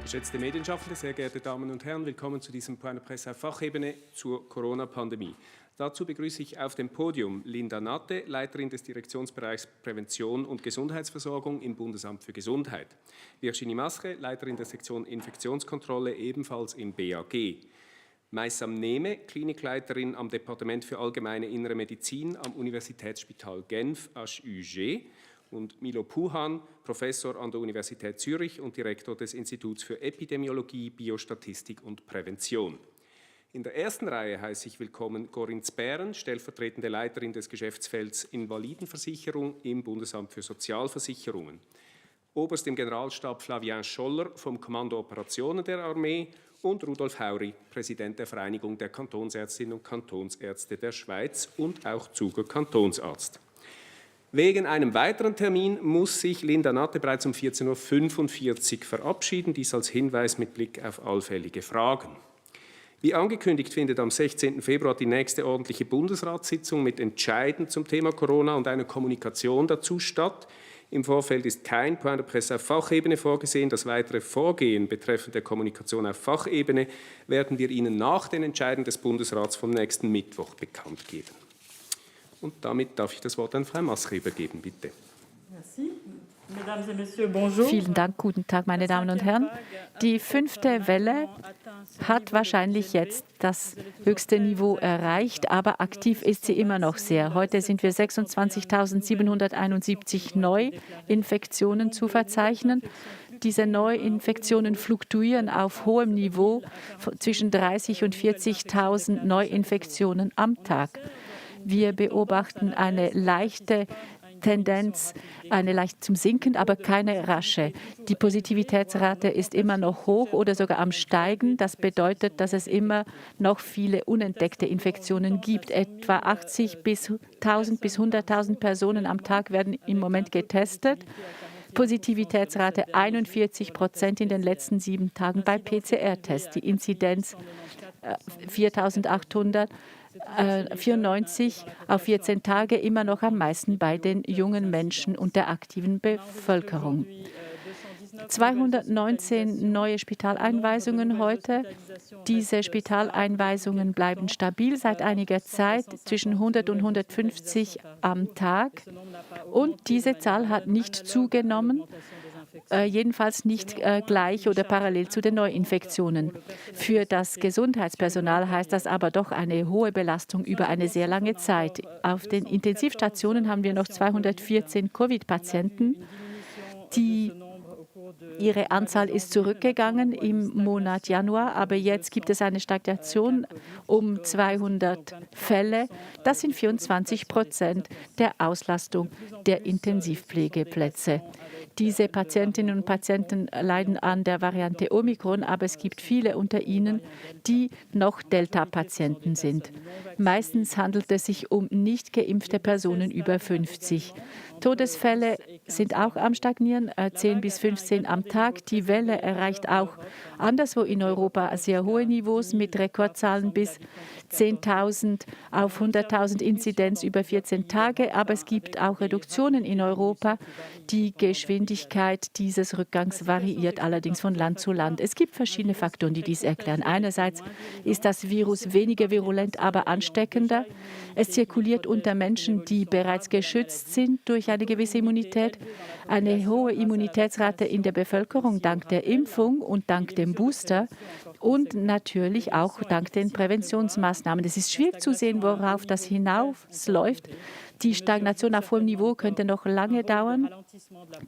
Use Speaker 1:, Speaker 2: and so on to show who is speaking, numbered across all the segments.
Speaker 1: Geschätzte Medienschaffende, sehr geehrte Damen und Herren, willkommen zu diesem Point de Presse auf Fachebene zur Corona-Pandemie. Dazu begrüße ich auf dem Podium Linda Natte, Leiterin des Direktionsbereichs Prävention und Gesundheitsversorgung im Bundesamt für Gesundheit. Virginie Masche, Leiterin der Sektion Infektionskontrolle, ebenfalls im BAG. Maysam Nehme, Klinikleiterin am Departement für Allgemeine Innere Medizin am Universitätsspital Genf, HUG. Und Milo Puhan, Professor an der Universität Zürich und Direktor des Instituts für Epidemiologie, Biostatistik und Prävention. In der ersten Reihe heiße ich willkommen Corinne Zbären, stellvertretende Leiterin des Geschäftsfelds Invalidenversicherung im Bundesamt für Sozialversicherungen. Oberst im Generalstab Flavien Scholler vom Kommando Operationen der Armee und Rudolf Hauri, Präsident der Vereinigung der Kantonsärztinnen und Kantonsärzte der Schweiz und auch Zuger Kantonsarzt. Wegen einem weiteren Termin muss sich Linda Natte bereits um 14.45 Uhr verabschieden, dies als Hinweis mit Blick auf allfällige Fragen. Wie angekündigt findet am 16. Februar die nächste ordentliche Bundesratssitzung mit Entscheiden zum Thema Corona und einer Kommunikation dazu statt. Im Vorfeld ist kein Point de Presse auf Fachebene vorgesehen. Das weitere Vorgehen betreffend der Kommunikation auf Fachebene werden wir Ihnen nach den Entscheiden des Bundesrats vom nächsten Mittwoch bekannt geben. Und damit darf ich das Wort an Frau Masche übergeben, bitte.
Speaker 2: Vielen Dank, guten Tag, meine Damen und Herren. Die 5. Welle hat wahrscheinlich jetzt das höchste Niveau erreicht, aber aktiv ist sie immer noch sehr. Heute sind wir 26.771 Neuinfektionen zu verzeichnen. Diese Neuinfektionen fluktuieren auf hohem Niveau zwischen 30.000 und 40.000 Neuinfektionen am Tag. Wir beobachten eine leichte Tendenz, eine leicht zum Sinken, aber keine rasche. Die Positivitätsrate ist immer noch hoch oder sogar am Steigen. Das bedeutet, dass es immer noch viele unentdeckte Infektionen gibt. Etwa 80 bis 1.000 bis 100.000 Personen am Tag werden im Moment getestet. Positivitätsrate 41% in den letzten 7 Tagen bei PCR-Tests. Die Inzidenz 4.894 auf 14 Tage, immer noch am meisten bei den jungen Menschen und der aktiven Bevölkerung. 219 neue Spitaleinweisungen heute. Diese Spitaleinweisungen bleiben stabil seit einiger Zeit, zwischen 100 und 150 am Tag. Und diese Zahl hat nicht zugenommen, jedenfalls nicht gleich oder parallel zu den Neuinfektionen. Für das Gesundheitspersonal heißt das aber doch eine hohe Belastung über eine sehr lange Zeit. Auf den Intensivstationen haben wir noch 214 Covid-Patienten. Ihre Anzahl ist zurückgegangen im Monat Januar, aber jetzt gibt es eine Stagnation um 200 Fälle. Das sind 24% der Auslastung der Intensivpflegeplätze. Diese Patientinnen und Patienten leiden an der Variante Omikron, aber es gibt viele unter ihnen, die noch Delta-Patienten sind. Meistens handelt es sich um nicht geimpfte Personen über 50. Todesfälle sind auch am Stagnieren, 10 bis 15 am Tag. Die Welle erreicht auch anderswo in Europa sehr hohe Niveaus mit Rekordzahlen bis 10.000 auf 100.000 Inzidenz über 14 Tage. Aber es gibt auch Reduktionen in Europa. Die Geschwindigkeit dieses Rückgangs variiert allerdings von Land zu Land. Es gibt verschiedene Faktoren, die dies erklären. Einerseits ist das Virus weniger virulent, aber ansteckender. Es zirkuliert unter Menschen, die bereits geschützt sind durch eine gewisse Immunität. Eine hohe Immunitätsrate in der Bevölkerung dank der Impfung und dank dem Booster und natürlich auch dank den Präventionsmaßnahmen. Es ist schwierig zu sehen, worauf das hinausläuft. Die Stagnation auf hohem Niveau könnte noch lange dauern.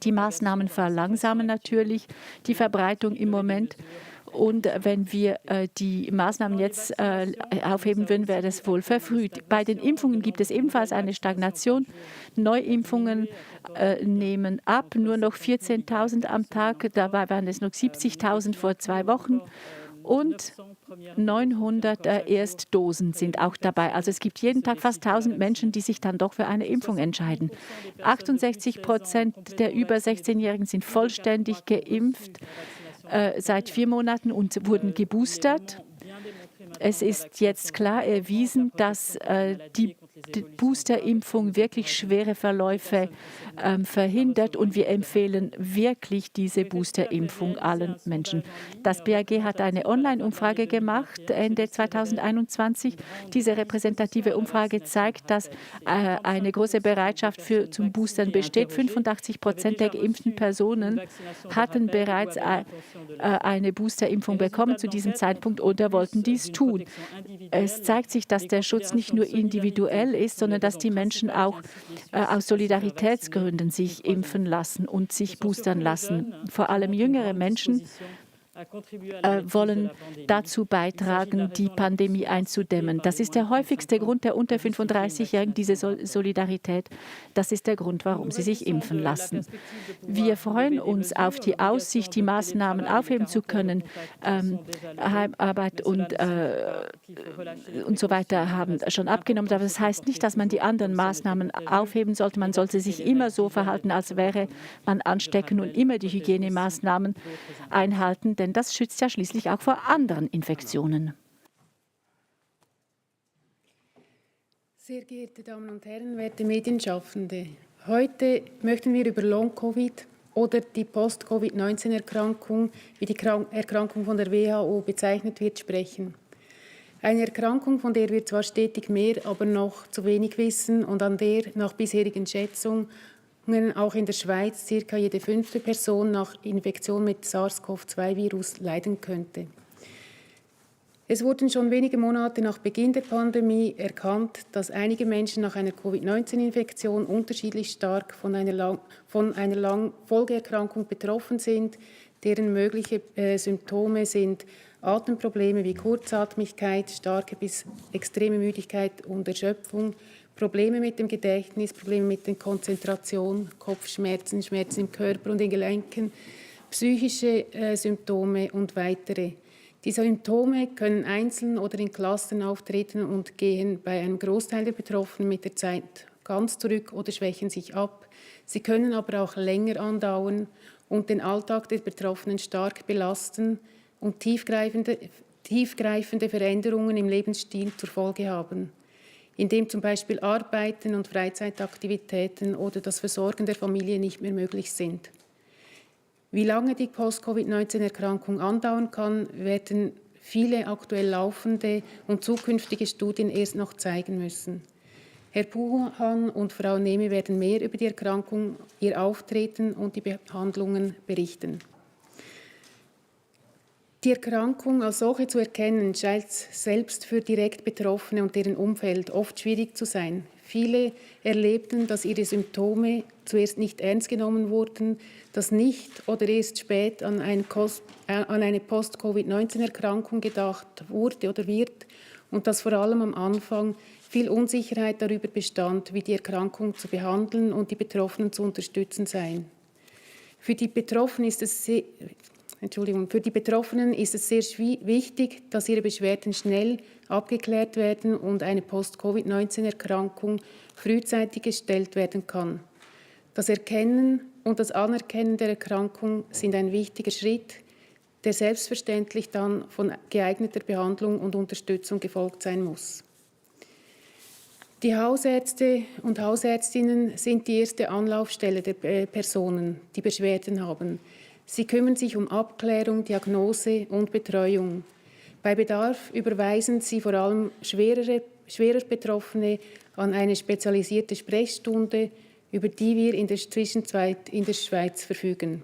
Speaker 2: Die Maßnahmen verlangsamen natürlich die Verbreitung im Moment. Und wenn wir die Maßnahmen jetzt aufheben würden, wäre das wohl verfrüht. Bei den Impfungen gibt es ebenfalls eine Stagnation. Neuimpfungen nehmen ab, nur noch 14.000 am Tag. Dabei waren es noch 70.000 vor 2 Wochen. Und 900 Erstdosen sind auch dabei. Also es gibt jeden Tag fast 1.000 Menschen, die sich dann doch für eine Impfung entscheiden. 68% der über 16-Jährigen sind vollständig geimpft seit 4 Monaten und wurden geboostert. Es ist jetzt klar erwiesen, dass die die Boosterimpfung wirklich schwere Verläufe verhindert und wir empfehlen wirklich diese Boosterimpfung allen Menschen. Das BAG hat eine Online-Umfrage gemacht Ende 2021. Diese repräsentative Umfrage zeigt, dass eine große Bereitschaft zum Boostern besteht. 85% der geimpften Personen hatten bereits eine Boosterimpfung bekommen zu diesem Zeitpunkt oder wollten dies tun. Es zeigt sich, dass der Schutz nicht nur individuell ist, sondern dass die Menschen auch aus Solidaritätsgründen sich impfen lassen und sich boostern lassen. Vor allem jüngere Menschen wollen dazu beitragen, die Pandemie einzudämmen. Das ist der häufigste Grund der unter 35-Jährigen, diese Solidarität. Das ist der Grund, warum sie sich impfen lassen. Wir freuen uns auf die Aussicht, die Maßnahmen aufheben zu können. Heimarbeit und so weiter haben schon abgenommen. Aber das heißt nicht, dass man die anderen Maßnahmen aufheben sollte. Man sollte sich immer so verhalten, als wäre man ansteckend und immer die Hygienemaßnahmen einhalten, denn das schützt ja schließlich auch vor anderen Infektionen.
Speaker 3: Sehr geehrte Damen und Herren, werte Medienschaffende, heute möchten wir über Long-Covid oder die Post-Covid-19-Erkrankung, wie die Erkrankung von der WHO bezeichnet wird, sprechen. Eine Erkrankung, von der wir zwar stetig mehr, aber noch zu wenig wissen und an der nach bisherigen Schätzungen auch in der Schweiz ca. jede 5. Person nach Infektion mit SARS-CoV-2-Virus leiden könnte. Es wurden schon wenige Monate nach Beginn der Pandemie erkannt, dass einige Menschen nach einer Covid-19-Infektion unterschiedlich stark von einer Folgeerkrankung betroffen sind, deren mögliche Symptome sind Atemprobleme wie Kurzatmigkeit, starke bis extreme Müdigkeit und Erschöpfung, Probleme mit dem Gedächtnis, Probleme mit der Konzentration, Kopfschmerzen, Schmerzen im Körper und in Gelenken, psychische Symptome und weitere. Die Symptome können einzeln oder in Clustern auftreten und gehen bei einem Großteil der Betroffenen mit der Zeit ganz zurück oder schwächen sich ab. Sie können aber auch länger andauern und den Alltag der Betroffenen stark belasten und tiefgreifende Veränderungen im Lebensstil zur Folge haben, indem zum Beispiel Arbeiten und Freizeitaktivitäten oder das Versorgen der Familie nicht mehr möglich sind. Wie lange die Post-Covid-19-Erkrankung andauern kann, werden viele aktuell laufende und zukünftige Studien erst noch zeigen müssen. Herr Buchan und Frau Nehme werden mehr über die Erkrankung, ihr Auftreten und die Behandlungen berichten. Die Erkrankung als solche zu erkennen, scheint selbst für direkt Betroffene und deren Umfeld oft schwierig zu sein. Viele erlebten, dass ihre Symptome zuerst nicht ernst genommen wurden, dass nicht oder erst spät an eine Post-Covid-19-Erkrankung gedacht wurde oder wird und dass vor allem am Anfang viel Unsicherheit darüber bestand, wie die Erkrankung zu behandeln und die Betroffenen zu unterstützen seien. Für die Betroffenen ist es sehr wichtig, dass ihre Beschwerden schnell abgeklärt werden und eine Post-Covid-19-Erkrankung frühzeitig gestellt werden kann. Das Erkennen und das Anerkennen der Erkrankung sind ein wichtiger Schritt, der selbstverständlich dann von geeigneter Behandlung und Unterstützung gefolgt sein muss. Die Hausärzte und Hausärztinnen sind die erste Anlaufstelle der Personen, die Beschwerden haben. Sie kümmern sich um Abklärung, Diagnose und Betreuung. Bei Bedarf überweisen sie vor allem schwerer Betroffene an eine spezialisierte Sprechstunde, über die wir in der Zwischenzeit in der Schweiz verfügen.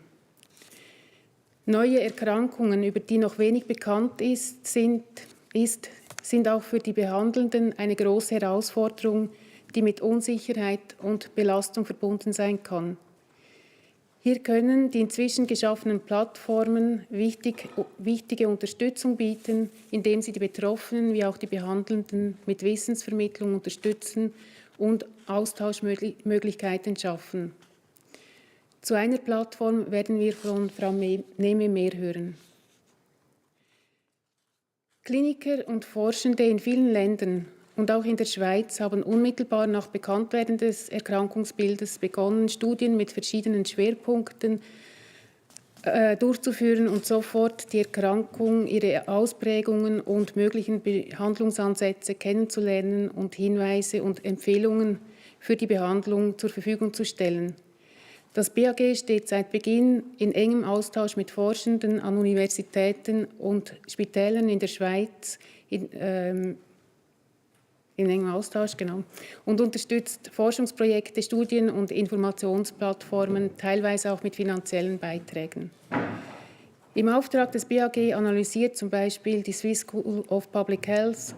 Speaker 3: Neue Erkrankungen, über die noch wenig bekannt ist, sind auch für die Behandelnden eine große Herausforderung, die mit Unsicherheit und Belastung verbunden sein kann. Hier können die inzwischen geschaffenen Plattformen wichtige Unterstützung bieten, indem sie die Betroffenen wie auch die Behandelnden mit Wissensvermittlung unterstützen und Austauschmöglichkeiten schaffen. Zu einer Plattform werden wir von Frau Nehme mehr hören. Kliniker und Forschende in vielen Ländern und auch in der Schweiz haben unmittelbar nach Bekanntwerden des Erkrankungsbildes begonnen, Studien mit verschiedenen Schwerpunkten durchzuführen und sofort die Erkrankung, ihre Ausprägungen und möglichen Behandlungsansätze kennenzulernen und Hinweise und Empfehlungen für die Behandlung zur Verfügung zu stellen. Das BAG steht seit Beginn in engem Austausch mit Forschenden an Universitäten und Spitälern in der Schweiz, in engem Austausch, genau, und unterstützt Forschungsprojekte, Studien und Informationsplattformen, teilweise auch mit finanziellen Beiträgen. Im Auftrag des BAG analysiert zum Beispiel die Swiss School of Public Health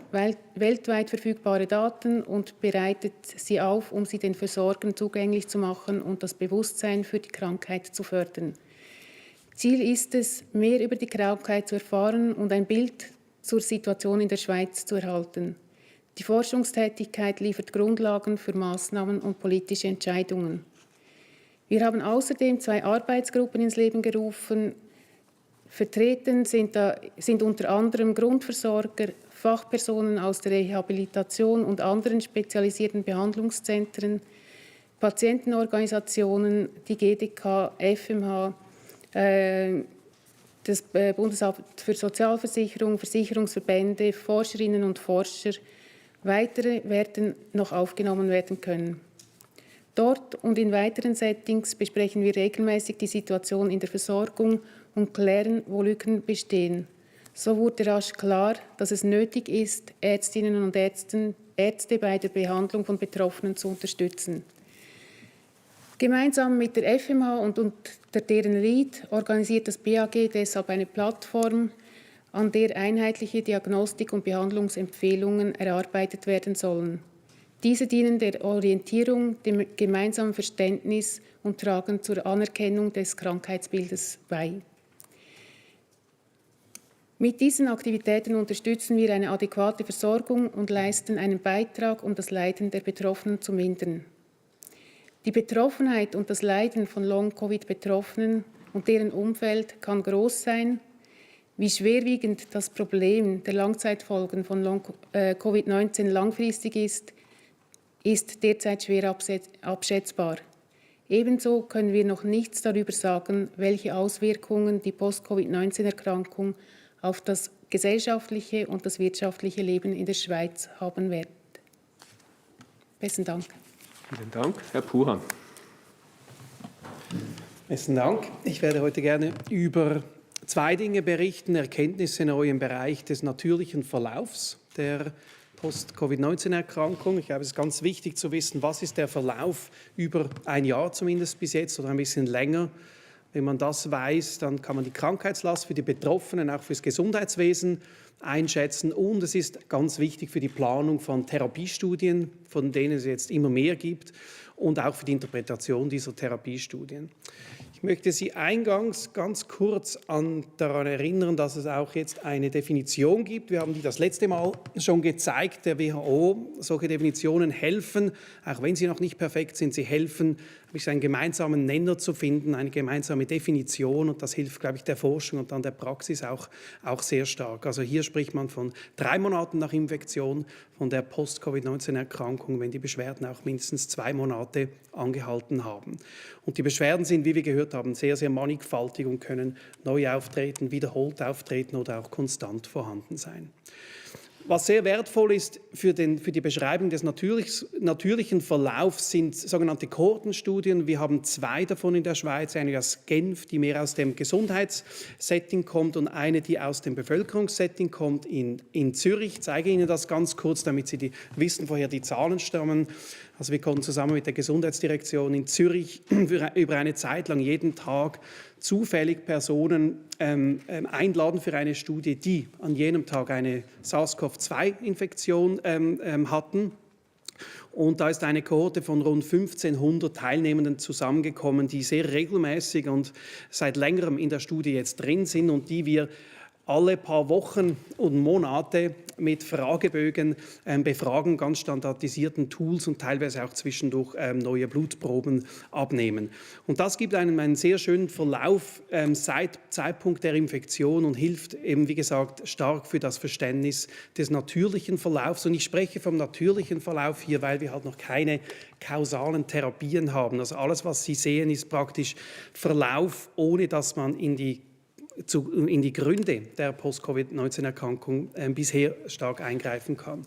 Speaker 3: weltweit verfügbare Daten und bereitet sie auf, um sie den Versorgern zugänglich zu machen und das Bewusstsein für die Krankheit zu fördern. Ziel ist es, mehr über die Krankheit zu erfahren und ein Bild zur Situation in der Schweiz zu erhalten. Die Forschungstätigkeit liefert Grundlagen für Maßnahmen und politische Entscheidungen. Wir haben außerdem 2 Arbeitsgruppen ins Leben gerufen. Vertreten sind unter anderem Grundversorger, Fachpersonen aus der Rehabilitation und anderen spezialisierten Behandlungszentren, Patientenorganisationen, die GDK, FMH, das Bundesamt für Sozialversicherung, Versicherungsverbände, Forscherinnen und Forscher. Weitere werden noch aufgenommen werden können. Dort und in weiteren Settings besprechen wir regelmäßig die Situation in der Versorgung und klären, wo Lücken bestehen. So wurde rasch klar, dass es nötig ist, Ärztinnen und Ärzte bei der Behandlung von Betroffenen zu unterstützen. Gemeinsam mit der FMH und unter deren Lead organisiert das BAG deshalb eine Plattform, an der einheitliche Diagnostik- und Behandlungsempfehlungen erarbeitet werden sollen. Diese dienen der Orientierung, dem gemeinsamen Verständnis und tragen zur Anerkennung des Krankheitsbildes bei. Mit diesen Aktivitäten unterstützen wir eine adäquate Versorgung und leisten einen Beitrag, um das Leiden der Betroffenen zu mindern. Die Betroffenheit und das Leiden von Long-Covid-Betroffenen und deren Umfeld kann groß sein. Wie schwerwiegend das Problem der Langzeitfolgen von Covid-19 langfristig ist derzeit schwer abschätzbar. Ebenso können wir noch nichts darüber sagen, welche Auswirkungen die Post-Covid-19-Erkrankung auf das gesellschaftliche und das wirtschaftliche Leben in der Schweiz haben wird. Besten Dank.
Speaker 1: Vielen Dank. Herr Puhan.
Speaker 4: Besten Dank. Ich werde heute gerne über 2 Dinge berichten, Erkenntnisse neu im Bereich des natürlichen Verlaufs der Post-Covid-19-Erkrankung. Ich glaube, es ist ganz wichtig zu wissen, was ist der Verlauf über ein Jahr zumindest bis jetzt oder ein bisschen länger. Wenn man das weiß, dann kann man die Krankheitslast für die Betroffenen, auch für das Gesundheitswesen einschätzen. Und es ist ganz wichtig für die Planung von Therapiestudien, von denen es jetzt immer mehr gibt, und auch für die Interpretation dieser Therapiestudien. Ich möchte Sie eingangs ganz kurz daran erinnern, dass es auch jetzt eine Definition gibt. Wir haben die das letzte Mal schon gezeigt, der WHO. Solche Definitionen helfen, auch wenn sie noch nicht perfekt sind, sie helfen, einen gemeinsamen Nenner zu finden, eine gemeinsame Definition. Und das hilft, glaube ich, der Forschung und dann der Praxis auch sehr stark. Also hier spricht man von 3 Monaten nach Infektion von der Post-Covid-19-Erkrankung, wenn die Beschwerden auch mindestens 2 Monate angehalten haben. Und die Beschwerden sind, wie wir gehört haben, sehr, sehr mannigfaltig und können neu auftreten, wiederholt auftreten oder auch konstant vorhanden sein. Was sehr wertvoll ist für die Beschreibung des natürlichen Verlaufs sind sogenannte Kohortenstudien. Wir haben 2 davon in der Schweiz, eine aus Genf, die mehr aus dem Gesundheitssetting kommt, und eine, die aus dem Bevölkerungssetting kommt in Zürich. Ich zeige Ihnen das ganz kurz, damit Sie wissen, woher die Zahlen stammen. Also wir konnten zusammen mit der Gesundheitsdirektion in Zürich über eine Zeit lang jeden Tag zufällig Personen einladen für eine Studie, die an jenem Tag eine SARS-CoV-2-Infektion hatten. Und da ist eine Kohorte von rund 1500 Teilnehmenden zusammengekommen, die sehr regelmäßig und seit längerem in der Studie jetzt drin sind und die wir alle paar Wochen und Monate mit Fragebögen befragen, ganz standardisierten Tools und teilweise auch zwischendurch neue Blutproben abnehmen. Und das gibt einem einen sehr schönen Verlauf seit Zeitpunkt der Infektion und hilft eben, wie gesagt, stark für das Verständnis des natürlichen Verlaufs. Und ich spreche vom natürlichen Verlauf hier, weil wir halt noch keine kausalen Therapien haben. Also alles, was Sie sehen, ist praktisch Verlauf, ohne dass man in die Gründe der Post-Covid-19-Erkrankung bisher stark eingreifen kann.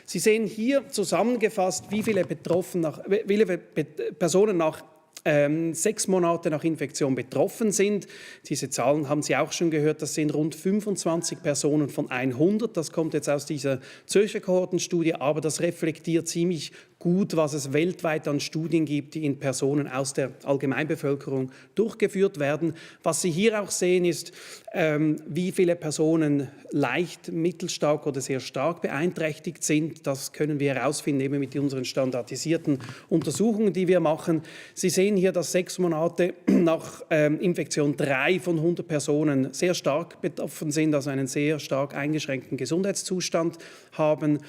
Speaker 4: Sie sehen hier zusammengefasst, wie viele Personen nach 6 Monate nach Infektion betroffen sind. Diese Zahlen haben Sie auch schon gehört, das sind rund 25 Personen von 100. Das kommt jetzt aus dieser Zürcher Kohortenstudie, aber das reflektiert ziemlich gut, was es weltweit an Studien gibt, die in Personen aus der Allgemeinbevölkerung durchgeführt werden. Was Sie hier auch sehen, ist, wie viele Personen leicht, mittelstark oder sehr stark beeinträchtigt sind. Das können wir herausfinden eben mit unseren standardisierten Untersuchungen, die wir machen. Sie sehen hier, dass 6 Monate nach Infektion 3 von 100 Personen sehr stark betroffen sind, also einen sehr stark eingeschränkten Gesundheitszustand haben.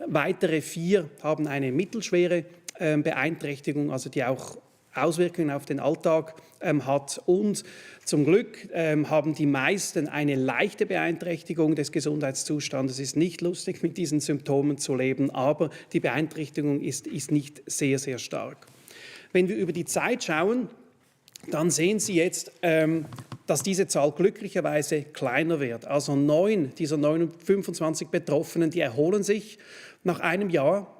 Speaker 4: Weitere 4 haben eine mittelschwere Beeinträchtigung, also die auch Auswirkungen auf den Alltag hat. Und zum Glück haben die meisten eine leichte Beeinträchtigung des Gesundheitszustandes. Es ist nicht lustig, mit diesen Symptomen zu leben, aber die Beeinträchtigung ist nicht sehr, sehr stark. Wenn wir über die Zeit schauen, dann sehen Sie jetzt, dass diese Zahl glücklicherweise kleiner wird. Also 9 dieser 25 Betroffenen, die erholen sich nach einem Jahr,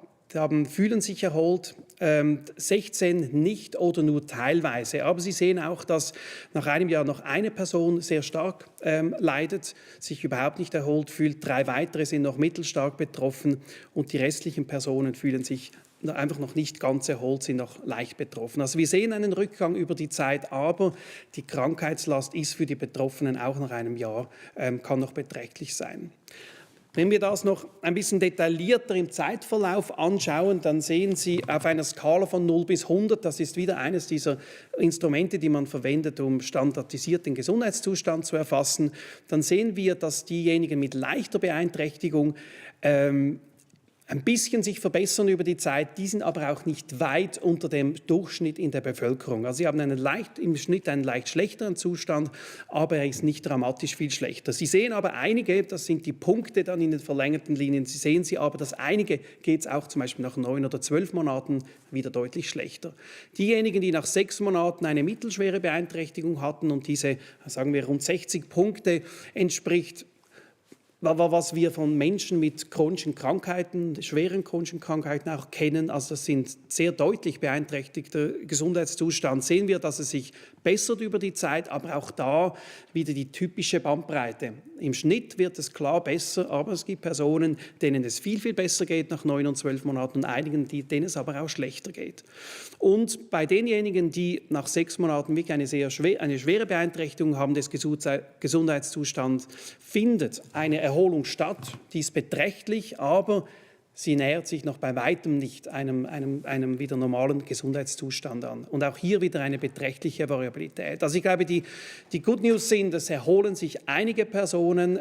Speaker 4: fühlen sich erholt, 16 nicht oder nur teilweise. Aber Sie sehen auch, dass nach einem Jahr noch eine Person sehr stark leidet, sich überhaupt nicht erholt fühlt, 3 weitere sind noch mittelstark betroffen und die restlichen Personen fühlen sich einfach noch nicht ganz erholt, sind noch leicht betroffen. Also wir sehen einen Rückgang über die Zeit, aber die Krankheitslast ist für die Betroffenen auch nach einem Jahr, kann noch beträchtlich sein. Wenn wir das noch ein bisschen detaillierter im Zeitverlauf anschauen, dann sehen Sie auf einer Skala von 0 bis 100, das ist wieder eines dieser Instrumente, die man verwendet, um standardisiert den Gesundheitszustand zu erfassen, dann sehen wir, dass diejenigen mit leichter Beeinträchtigung ein bisschen sich verbessern über die Zeit, die sind aber auch nicht weit unter dem Durchschnitt in der Bevölkerung. Also sie haben im Schnitt einen leicht schlechteren Zustand, aber er ist nicht dramatisch viel schlechter. Sie sehen aber einige, das sind die Punkte dann in den verlängerten Linien, Sie sehen sie aber, dass einige geht es auch zum Beispiel nach 9 oder 12 Monaten wieder deutlich schlechter. Diejenigen, die nach 6 Monaten eine mittelschwere Beeinträchtigung hatten und diese, sagen wir, rund 60 Punkte entspricht, was wir von Menschen mit chronischen Krankheiten, schweren chronischen Krankheiten auch kennen, also das sind sehr deutlich beeinträchtigter Gesundheitszustand, sehen wir, dass es sich bessert über die Zeit, aber auch da wieder die typische Bandbreite. Im Schnitt wird es klar besser, aber es gibt Personen, denen es viel, viel besser geht nach 9 und 12 Monaten und einigen, denen es aber auch schlechter geht. Und bei denjenigen, die nach 6 Monaten wirklich eine schwere Beeinträchtigung haben des Gesundheitszustands, findet eine Erholung statt. Die ist beträchtlich, aber sie nähert sich noch bei weitem nicht einem wieder normalen Gesundheitszustand an. Und auch hier wieder eine beträchtliche Variabilität. Also ich glaube, die Good News sind, es erholen sich einige Personen,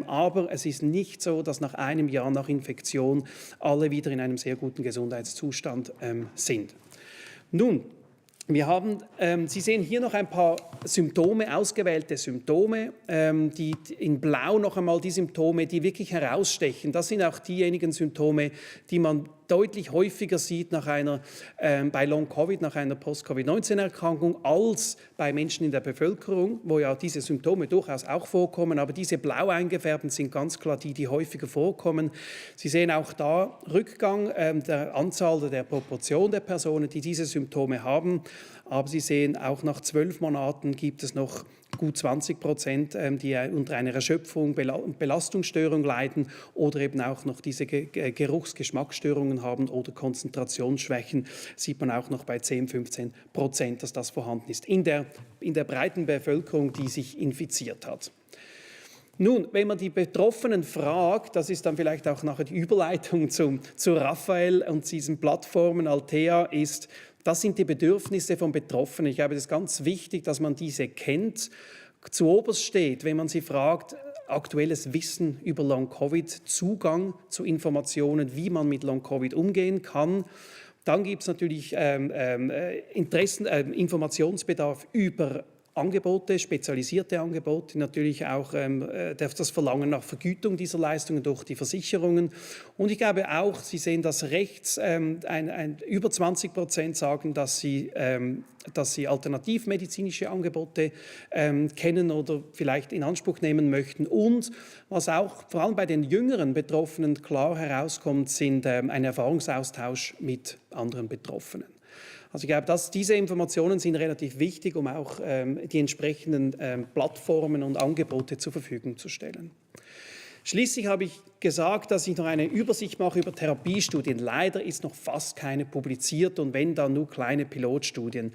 Speaker 4: aber es ist nicht so, dass nach einem Jahr nach Infektion alle wieder in einem sehr guten Gesundheitszustand sind. Nun, Sie sehen hier noch ein paar Symptome, ausgewählte Symptome, die in Blau noch einmal die Symptome, die wirklich herausstechen. Das sind auch diejenigen Symptome, die man deutlich häufiger sieht bei Long-Covid, nach einer Post-Covid-19-Erkrankung, als bei Menschen in der Bevölkerung, wo ja diese Symptome durchaus auch vorkommen, aber diese blau eingefärbten sind ganz klar die häufiger vorkommen. Sie sehen auch da Rückgang der Anzahl oder der Proportion der Personen, die diese Symptome haben, aber Sie sehen, auch nach 12 Monaten gibt es noch gut 20%, die unter einer Erschöpfung und Belastungsstörung leiden oder eben auch noch diese Geruchs-Geschmacksstörungen haben oder Konzentrationsschwächen, sieht man auch noch bei 10-15%, dass das vorhanden ist in der breiten Bevölkerung, die sich infiziert hat. Nun, wenn man die Betroffenen fragt, das ist dann vielleicht auch nachher die Überleitung zu Raphael und diesen Plattformen Althea, das sind die Bedürfnisse von Betroffenen. Ich glaube, es ist ganz wichtig, dass man diese kennt. zuoberst steht, wenn man sie fragt, aktuelles Wissen über Long-Covid, Zugang zu Informationen, wie man mit Long-Covid umgehen kann. Dann gibt es natürlich Informationsbedarf über Angebote, spezialisierte Angebote, natürlich auch das Verlangen nach Vergütung dieser Leistungen durch die Versicherungen. Und ich glaube auch, Sie sehen das rechts, über 20% sagen, dass sie alternativmedizinische Angebote kennen oder vielleicht in Anspruch nehmen möchten. Und was auch vor allem bei den jüngeren Betroffenen klar herauskommt, sind ein Erfahrungsaustausch mit anderen Betroffenen. Also ich glaube, diese Informationen sind relativ wichtig, um auch die entsprechenden Plattformen und Angebote zur Verfügung zu stellen. Schließlich habe ich gesagt, dass ich noch eine Übersicht mache über Therapiestudien. Leider ist noch fast keine publiziert und wenn, dann nur kleine Pilotstudien.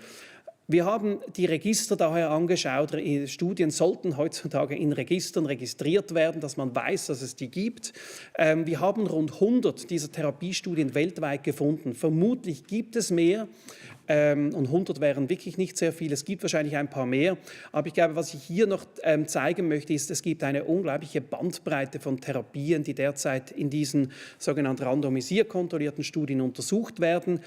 Speaker 4: Wir haben die Register daher angeschaut. Studien sollten heutzutage in Registern registriert werden, dass man weiß, dass es die gibt. Wir haben rund 100 dieser Therapiestudien weltweit gefunden. Vermutlich gibt es mehr. Und 100 wären wirklich nicht sehr viel. Es gibt wahrscheinlich ein paar mehr. Aber ich glaube, was ich hier noch zeigen möchte, ist, es gibt eine unglaubliche Bandbreite von Therapien, die derzeit in diesen sogenannten randomisiert kontrollierten Studien untersucht werden.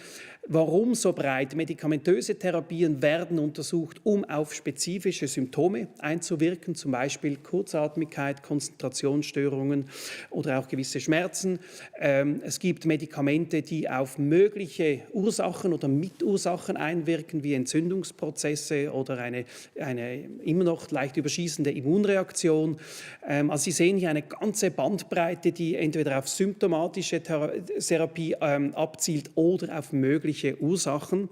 Speaker 4: Warum so breit? Medikamentöse Therapien werden untersucht, um auf spezifische Symptome einzuwirken, zum Beispiel Kurzatmigkeit, Konzentrationsstörungen oder auch gewisse Schmerzen. Es gibt Medikamente, die auf mögliche Ursachen oder Mitursachen einwirken, wie Entzündungsprozesse oder eine immer noch leicht überschießende Immunreaktion. Also Sie sehen hier eine ganze Bandbreite, die entweder auf symptomatische Therapie abzielt oder auf mögliche Ursachen.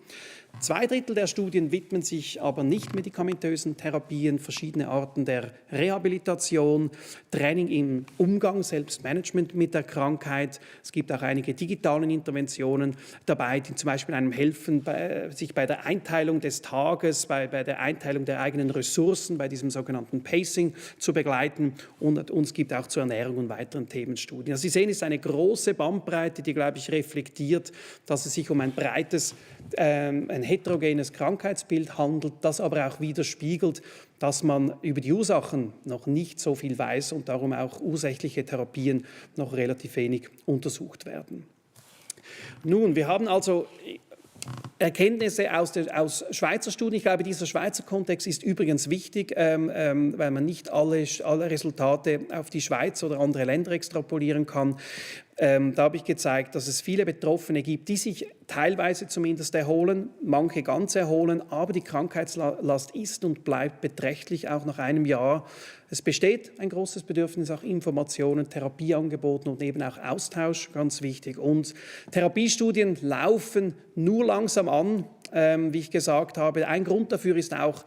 Speaker 4: 2/3 der Studien widmen sich aber nicht medikamentösen Therapien, verschiedene Arten der Rehabilitation, Training im Umgang, Selbstmanagement mit der Krankheit. Es gibt auch einige digitale Interventionen dabei, die zum Beispiel einem helfen, sich bei der Einteilung des Tages, bei der Einteilung der eigenen Ressourcen, bei diesem sogenannten Pacing zu begleiten. Und es gibt auch zur Ernährung und weiteren Themen Studien. Also Sie sehen, es ist eine große Bandbreite, die, glaube ich, reflektiert, dass es sich um ein breites, ein heterogenes Krankheitsbild handelt, das aber auch widerspiegelt, dass man über die Ursachen noch nicht so viel weiß und darum auch ursächliche Therapien noch relativ wenig untersucht werden. Nun, wir haben also Erkenntnisse aus Schweizer Studien. Ich glaube, dieser Schweizer Kontext ist übrigens wichtig, weil man nicht alle Resultate auf die Schweiz oder andere Länder extrapolieren kann. Da habe ich gezeigt, dass es viele Betroffene gibt, die sich teilweise zumindest erholen, manche ganz erholen, aber die Krankheitslast ist und bleibt beträchtlich auch nach einem Jahr. Es besteht ein großes Bedürfnis nach Informationen, Therapieangeboten und eben auch Austausch, ganz wichtig. Und Therapiestudien laufen nur langsam an, wie ich gesagt habe. Ein Grund dafür ist auch,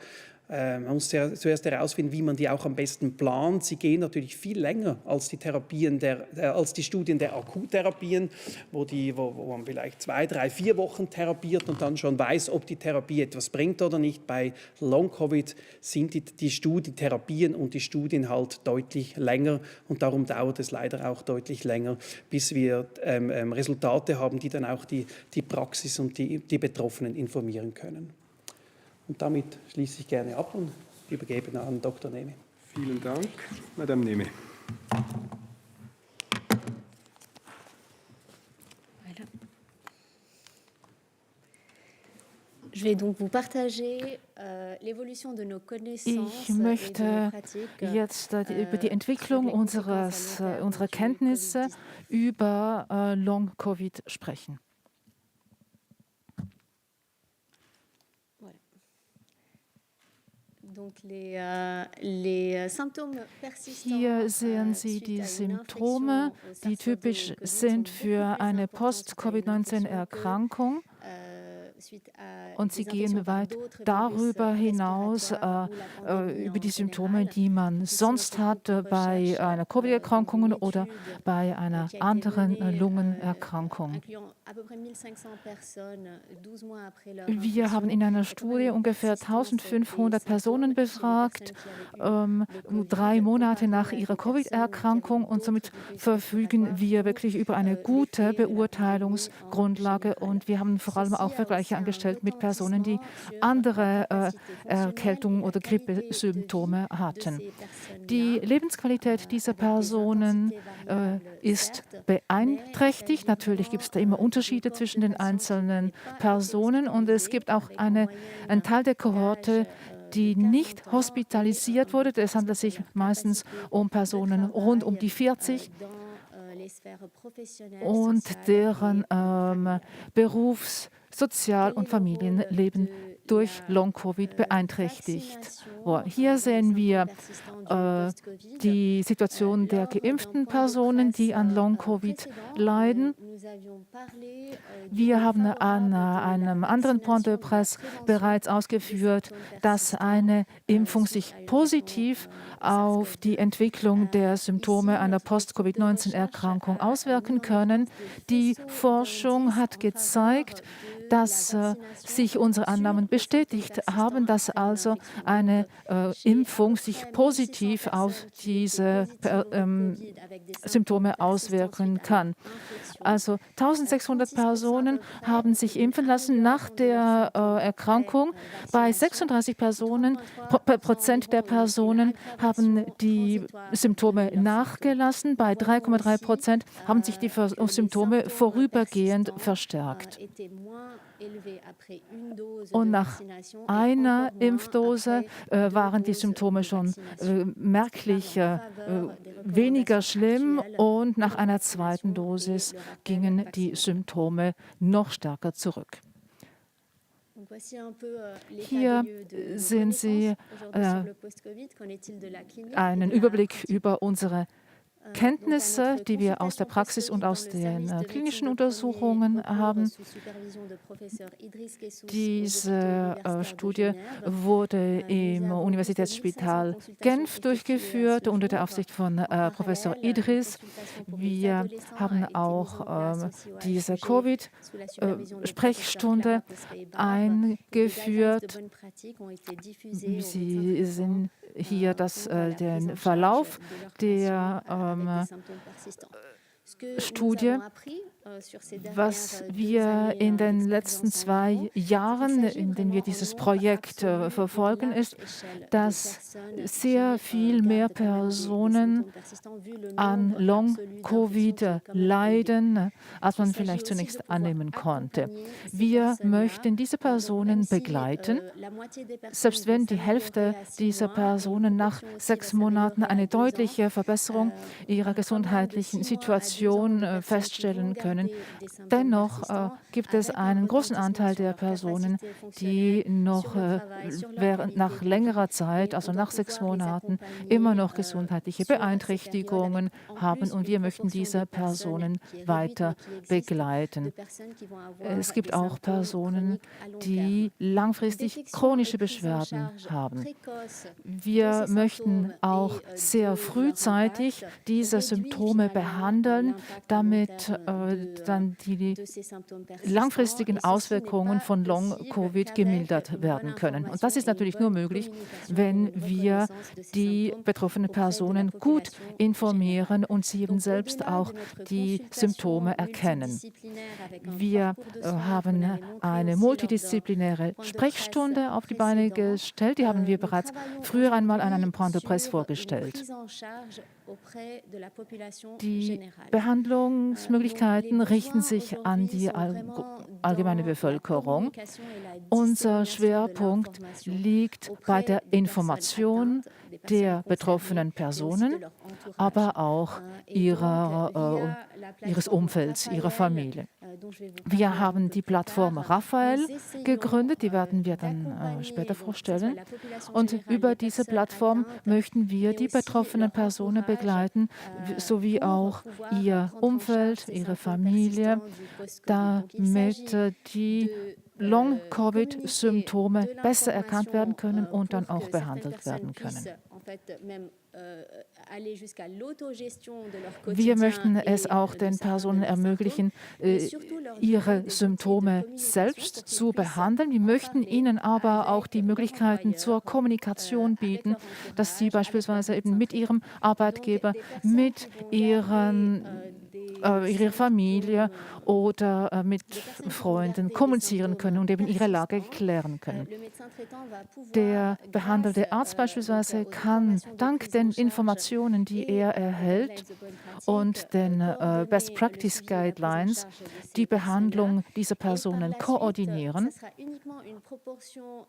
Speaker 4: man muss zuerst herausfinden, wie man die auch am besten plant. Sie gehen natürlich viel länger als die Studien der Akuttherapien, wo man vielleicht 2, 3, 4 Wochen therapiert und dann schon weiß, ob die Therapie etwas bringt oder nicht. Bei Long-Covid sind die Therapien und die Studien halt deutlich länger und darum dauert es leider auch deutlich länger, bis wir Resultate haben, die dann auch die Praxis und die Betroffenen informieren können. Und damit schließe ich gerne ab und übergebe an Dr. Nehme.
Speaker 1: Vielen Dank, Madame Nehme.
Speaker 5: Je vais donc vous partager l'évolution de nos connaissances.
Speaker 2: Ich möchte jetzt über die Entwicklung unserer Kenntnisse über Long-Covid sprechen. Hier sehen Sie die Symptome, die typisch sind für eine Post-Covid-19-Erkrankung. Und sie gehen weit darüber hinaus, über die Symptome, die man sonst hat bei einer Covid-Erkrankung oder bei einer anderen Lungenerkrankung. Wir haben in einer Studie ungefähr 1500 Personen befragt, 3 Monate nach ihrer Covid-Erkrankung, und somit verfügen wir wirklich über eine gute Beurteilungsgrundlage und wir haben vor allem auch Vergleiche
Speaker 6: Gespräche angestellt mit Personen, die andere Erkältung- oder Grippesymptome hatten. Die Lebensqualität dieser Personen ist beeinträchtigt. Natürlich gibt es da immer Unterschiede zwischen den einzelnen Personen und es gibt auch einen Teil der Kohorte, die nicht hospitalisiert wurde. Es handelt sich meistens um Personen rund um die 40 und deren Berufs-, Sozial- und Familienleben durch Long-Covid beeinträchtigt. Hier sehen wir die Situation der geimpften Personen, die an Long-Covid leiden. Wir haben an einem anderen Point de Presse bereits ausgeführt, dass eine Impfung sich positiv auf die Entwicklung der Symptome einer Post-Covid-19-Erkrankung auswirken können. Die Forschung hat gezeigt, dass sich unsere Annahmen bestätigt haben, dass also eine Impfung sich positiv auf diese Symptome auswirken kann. Also 1600 Personen haben sich impfen lassen nach der Erkrankung. Bei 36% der Personen haben die Symptome nachgelassen. Bei 3,3% haben sich die Symptome vorübergehend verstärkt. Und nach einer Impfdose waren die Symptome schon merklich weniger schlimm und nach einer zweiten Dosis gingen die Symptome noch stärker zurück. Hier sehen Sie einen Überblick über unsere Kenntnisse, die wir aus der Praxis und aus den klinischen Untersuchungen haben. Diese Studie wurde im Universitätsspital Genf durchgeführt unter der Aufsicht von Professor Idris. Wir haben auch diese Covid-Sprechstunde eingeführt. Sie sehen hier den Verlauf der Studie. Was wir in den letzten 2 Jahren, in denen wir dieses Projekt verfolgen, ist, dass sehr viel mehr Personen an Long-Covid leiden, als man vielleicht zunächst annehmen konnte. Wir möchten diese Personen begleiten, selbst wenn die Hälfte dieser Personen nach 6 Monaten eine deutliche Verbesserung ihrer gesundheitlichen Situation feststellen können. Dennoch gibt es einen großen Anteil der Personen, die noch nach längerer Zeit, also nach 6 Monaten, immer noch gesundheitliche Beeinträchtigungen haben und wir möchten diese Personen weiter begleiten. Es gibt auch Personen, die langfristig chronische Beschwerden haben. Wir möchten auch sehr frühzeitig diese Symptome behandeln, damit dann die langfristigen Auswirkungen von Long-Covid gemildert werden können. Und das ist natürlich nur möglich, wenn wir die betroffenen Personen gut informieren und sie eben selbst auch die Symptome erkennen. Wir haben eine multidisziplinäre Sprechstunde auf die Beine gestellt. Die haben wir bereits früher einmal an einem Point de Presse vorgestellt. Die Behandlungsmöglichkeiten richten sich an die allgemeine Bevölkerung. Unser Schwerpunkt liegt bei der Information der betroffenen Personen, aber auch ihres Umfelds, ihrer Familie. Wir haben die Plattform Raphael gegründet, die werden wir dann später vorstellen. Und über diese Plattform möchten wir die betroffenen Personen begleiten, sowie auch ihr Umfeld, ihre Familie, damit die Long-Covid-Symptome besser erkannt werden können und dann auch behandelt werden können. Wir möchten es auch den Personen ermöglichen, ihre Symptome selbst zu behandeln. Wir möchten ihnen aber auch die Möglichkeiten zur Kommunikation bieten, dass sie beispielsweise eben mit ihrem Arbeitgeber, mit ihren ihrer Familie oder mit Freunden kommunizieren können und eben ihre Lage klären können. Der behandelte Arzt beispielsweise kann dank den Informationen, die er erhält und den Best Practice Guidelines die Behandlung dieser Personen koordinieren.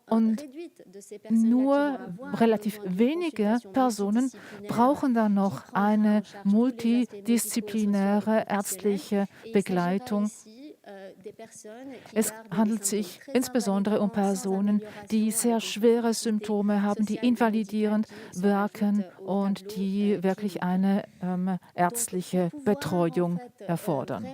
Speaker 6: Und nur relativ wenige Personen brauchen dann noch eine multidisziplinäre ärztliche Begleitung. Es handelt sich insbesondere um Personen, die sehr schwere Symptome haben, die invalidierend wirken und die wirklich eine ärztliche Betreuung erfordern.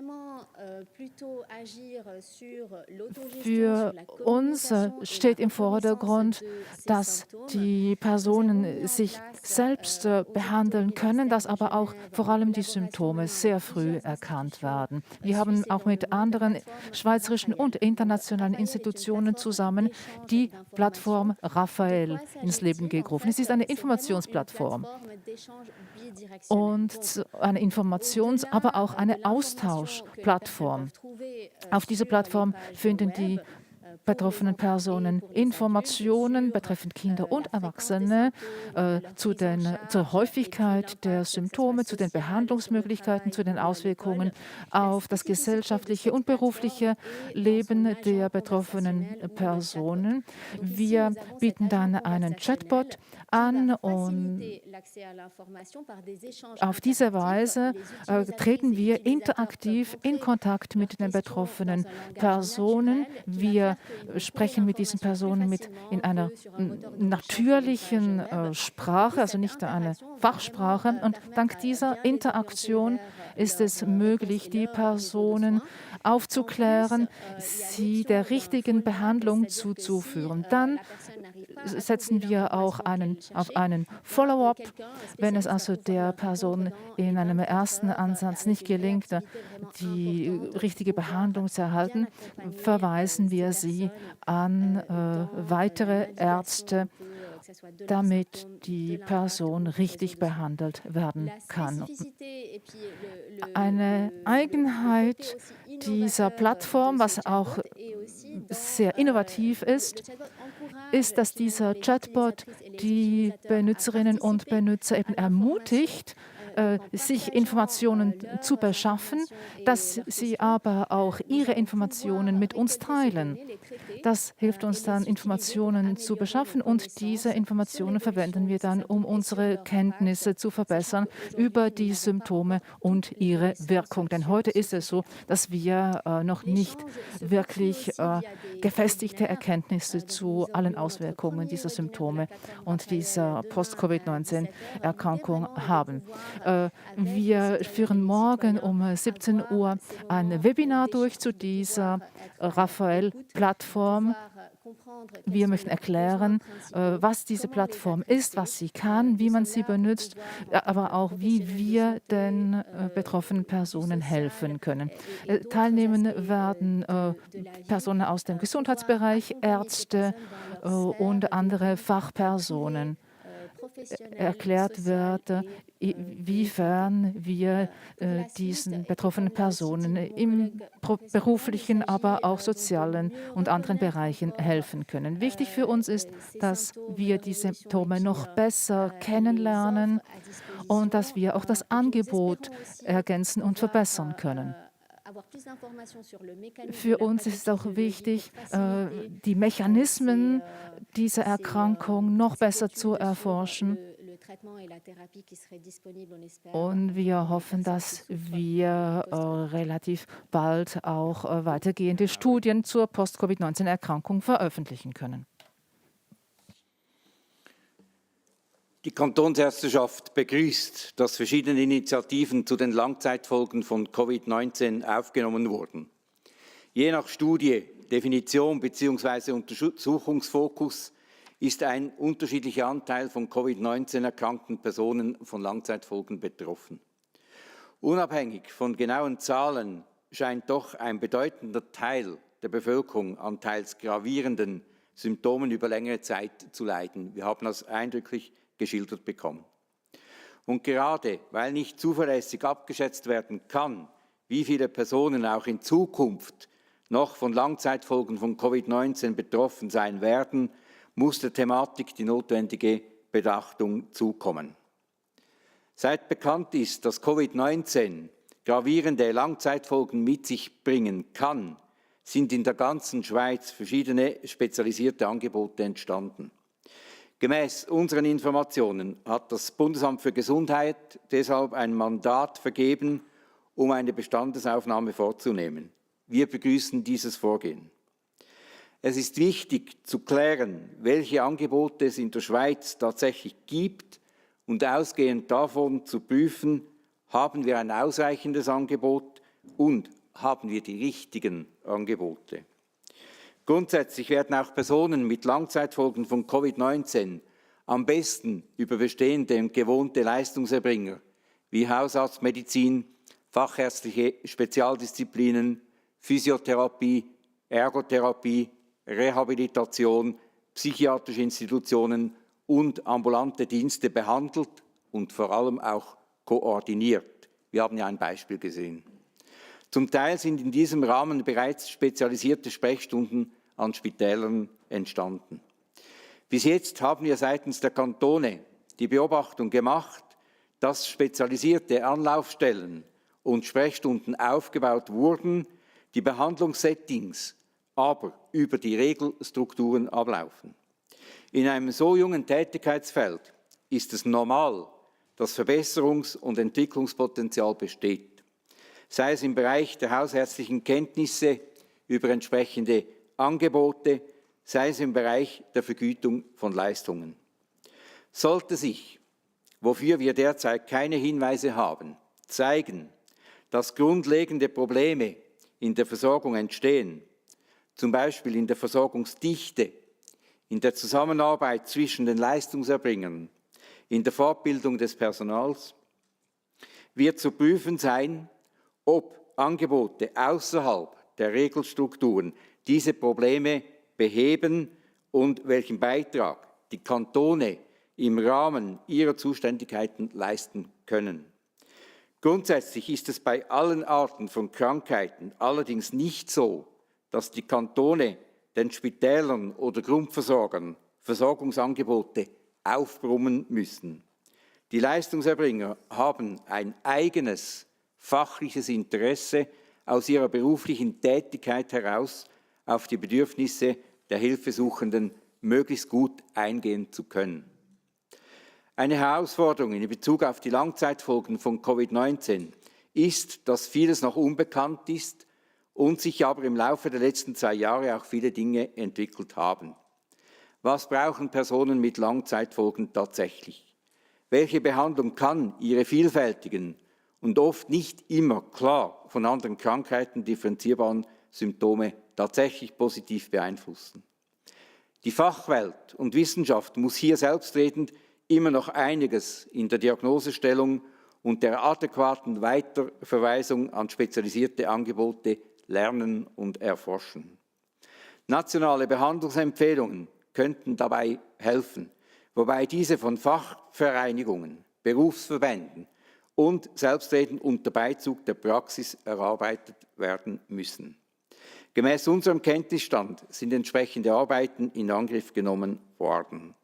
Speaker 6: Für uns steht im Vordergrund, dass die Personen sich selbst behandeln können, dass aber auch vor allem die Symptome sehr früh erkannt werden. Wir haben auch mit anderen schweizerischen und internationalen Institutionen zusammen die Plattform Raphael ins Leben gerufen. Es ist eine Informationsplattform und eine aber auch eine Austauschplattform. Auf dieser Plattform finden die betroffenen Personen Informationen betreffend Kinder und Erwachsene zur Häufigkeit der Symptome, zu den Behandlungsmöglichkeiten, zu den Auswirkungen auf das gesellschaftliche und berufliche Leben der betroffenen Personen. Wir bieten dann einen Chatbot an und auf diese Weise treten wir interaktiv in Kontakt mit den betroffenen Personen. Wir sprechen mit diesen Personen in einer natürlichen Sprache, also nicht eine Fachsprache. Und dank dieser Interaktion ist es möglich, die Personen aufzuklären, sie der richtigen Behandlung zuzuführen. Dann setzen wir auch auf einen Follow-up. Wenn es also der Person in einem ersten Ansatz nicht gelingt, die richtige Behandlung zu erhalten, verweisen wir sie an weitere Ärzte, damit die Person richtig behandelt werden kann. Eine Eigenheit dieser Plattform, was auch sehr innovativ ist, dass dieser Chatbot die Benutzerinnen und Benutzer eben ermutigt, sich Informationen zu beschaffen, dass sie aber auch ihre Informationen mit uns teilen. Das hilft uns dann, Informationen zu beschaffen und diese Informationen verwenden wir dann, um unsere Kenntnisse zu verbessern über die Symptome und ihre Wirkung. Denn heute ist es so, dass wir noch nicht wirklich gefestigte Erkenntnisse zu allen Auswirkungen dieser Symptome und dieser Post-Covid-19-Erkrankung haben. Wir führen morgen um 17 Uhr ein Webinar durch zu dieser Raphael-Plattform. Wir möchten erklären, was diese Plattform ist, was sie kann, wie man sie benutzt, aber auch, wie wir den betroffenen Personen helfen können. Teilnehmen werden Personen aus dem Gesundheitsbereich, Ärzte und andere Fachpersonen. Erklärt wird, inwiefern wir diesen betroffenen Personen im beruflichen, aber auch sozialen und anderen Bereichen helfen können. Wichtig für uns ist, dass wir die Symptome noch besser kennenlernen und dass wir auch das Angebot ergänzen und verbessern können. Für uns ist es auch wichtig, die Mechanismen dieser Erkrankung noch besser zu erforschen. Und wir hoffen, dass wir relativ bald auch weitergehende Studien zur Post-Covid-19-Erkrankung veröffentlichen können.
Speaker 7: Die Kantonsärzteschaft begrüßt, dass verschiedene Initiativen zu den Langzeitfolgen von Covid-19 aufgenommen wurden. Je nach Studie, Definition bzw. Untersuchungsfokus ist ein unterschiedlicher Anteil von Covid-19 erkrankten Personen von Langzeitfolgen betroffen. Unabhängig von genauen Zahlen scheint doch ein bedeutender Teil der Bevölkerung an teils gravierenden Symptomen über längere Zeit zu leiden. Wir haben das eindrücklich geschildert bekommen. Und gerade weil nicht zuverlässig abgeschätzt werden kann, wie viele Personen auch in Zukunft noch von Langzeitfolgen von Covid-19 betroffen sein werden, muss der Thematik die notwendige Beachtung zukommen. Seit bekannt ist, dass Covid-19 gravierende Langzeitfolgen mit sich bringen kann, sind in der ganzen Schweiz verschiedene spezialisierte Angebote entstanden. Gemäß unseren Informationen hat das Bundesamt für Gesundheit deshalb ein Mandat vergeben, um eine Bestandesaufnahme vorzunehmen. Wir begrüßen dieses Vorgehen. Es ist wichtig zu klären, welche Angebote es in der Schweiz tatsächlich gibt und ausgehend davon zu prüfen, haben wir ein ausreichendes Angebot und haben wir die richtigen Angebote. Grundsätzlich werden auch Personen mit Langzeitfolgen von Covid-19 am besten über bestehende und gewohnte Leistungserbringer wie Hausarztmedizin, fachärztliche Spezialdisziplinen, Physiotherapie, Ergotherapie, Rehabilitation, psychiatrische Institutionen und ambulante Dienste behandelt und vor allem auch koordiniert. Wir haben ja ein Beispiel gesehen. Zum Teil sind in diesem Rahmen bereits spezialisierte Sprechstunden an Spitälern entstanden. Bis jetzt haben wir seitens der Kantone die Beobachtung gemacht, dass spezialisierte Anlaufstellen und Sprechstunden aufgebaut wurden, die Behandlungssettings aber über die Regelstrukturen ablaufen. In einem so jungen Tätigkeitsfeld ist es normal, dass Verbesserungs- und Entwicklungspotenzial besteht, sei es im Bereich der hausärztlichen Kenntnisse über entsprechende Angebote, sei es im Bereich der Vergütung von Leistungen. Sollte sich, wofür wir derzeit keine Hinweise haben, zeigen, dass grundlegende Probleme in der Versorgung entstehen, zum Beispiel in der Versorgungsdichte, in der Zusammenarbeit zwischen den Leistungserbringern, in der Fortbildung des Personals, wird zu prüfen sein, ob Angebote außerhalb der Regelstrukturen diese Probleme beheben und welchen Beitrag die Kantone im Rahmen ihrer Zuständigkeiten leisten können. Grundsätzlich ist es bei allen Arten von Krankheiten allerdings nicht so, dass die Kantone den Spitälern oder Grundversorgern Versorgungsangebote aufbrummen müssen. Die Leistungserbringer haben ein eigenes fachliches Interesse aus ihrer beruflichen Tätigkeit heraus, auf die Bedürfnisse der Hilfesuchenden möglichst gut eingehen zu können. Eine Herausforderung in Bezug auf die Langzeitfolgen von Covid-19 ist, dass vieles noch unbekannt ist und sich aber im Laufe der letzten 2 Jahre auch viele Dinge entwickelt haben. Was brauchen Personen mit Langzeitfolgen tatsächlich? Welche Behandlung kann ihre vielfältigen und oft nicht immer klar von anderen Krankheiten differenzierbaren Symptome tatsächlich positiv beeinflussen? Die Fachwelt und Wissenschaft muss hier selbstredend immer noch einiges in der Diagnosestellung und der adäquaten Weiterverweisung an spezialisierte Angebote lernen und erforschen. Nationale Behandlungsempfehlungen könnten dabei helfen, wobei diese von Fachvereinigungen, Berufsverbänden und selbstredend unter Beizug der Praxis erarbeitet werden müssen. Gemäß unserem Kenntnisstand sind entsprechende Arbeiten in Angriff genommen worden.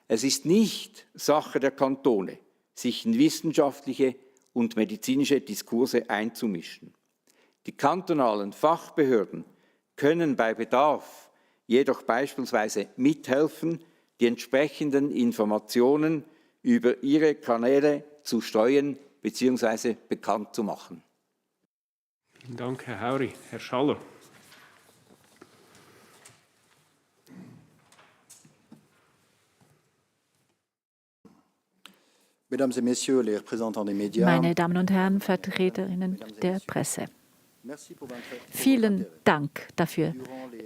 Speaker 7: Es ist nicht Sache der Kantone, sich in wissenschaftliche und medizinische Diskurse einzumischen. Die kantonalen Fachbehörden können bei Bedarf jedoch beispielsweise mithelfen, die entsprechenden Informationen über ihre Kanäle zu streuen bzw. bekannt zu machen.
Speaker 1: Vielen Dank, Herr Hauri. Herr Schaller.
Speaker 2: Meine Damen und Herren, Vertreterinnen der Presse. Vielen Dank dafür,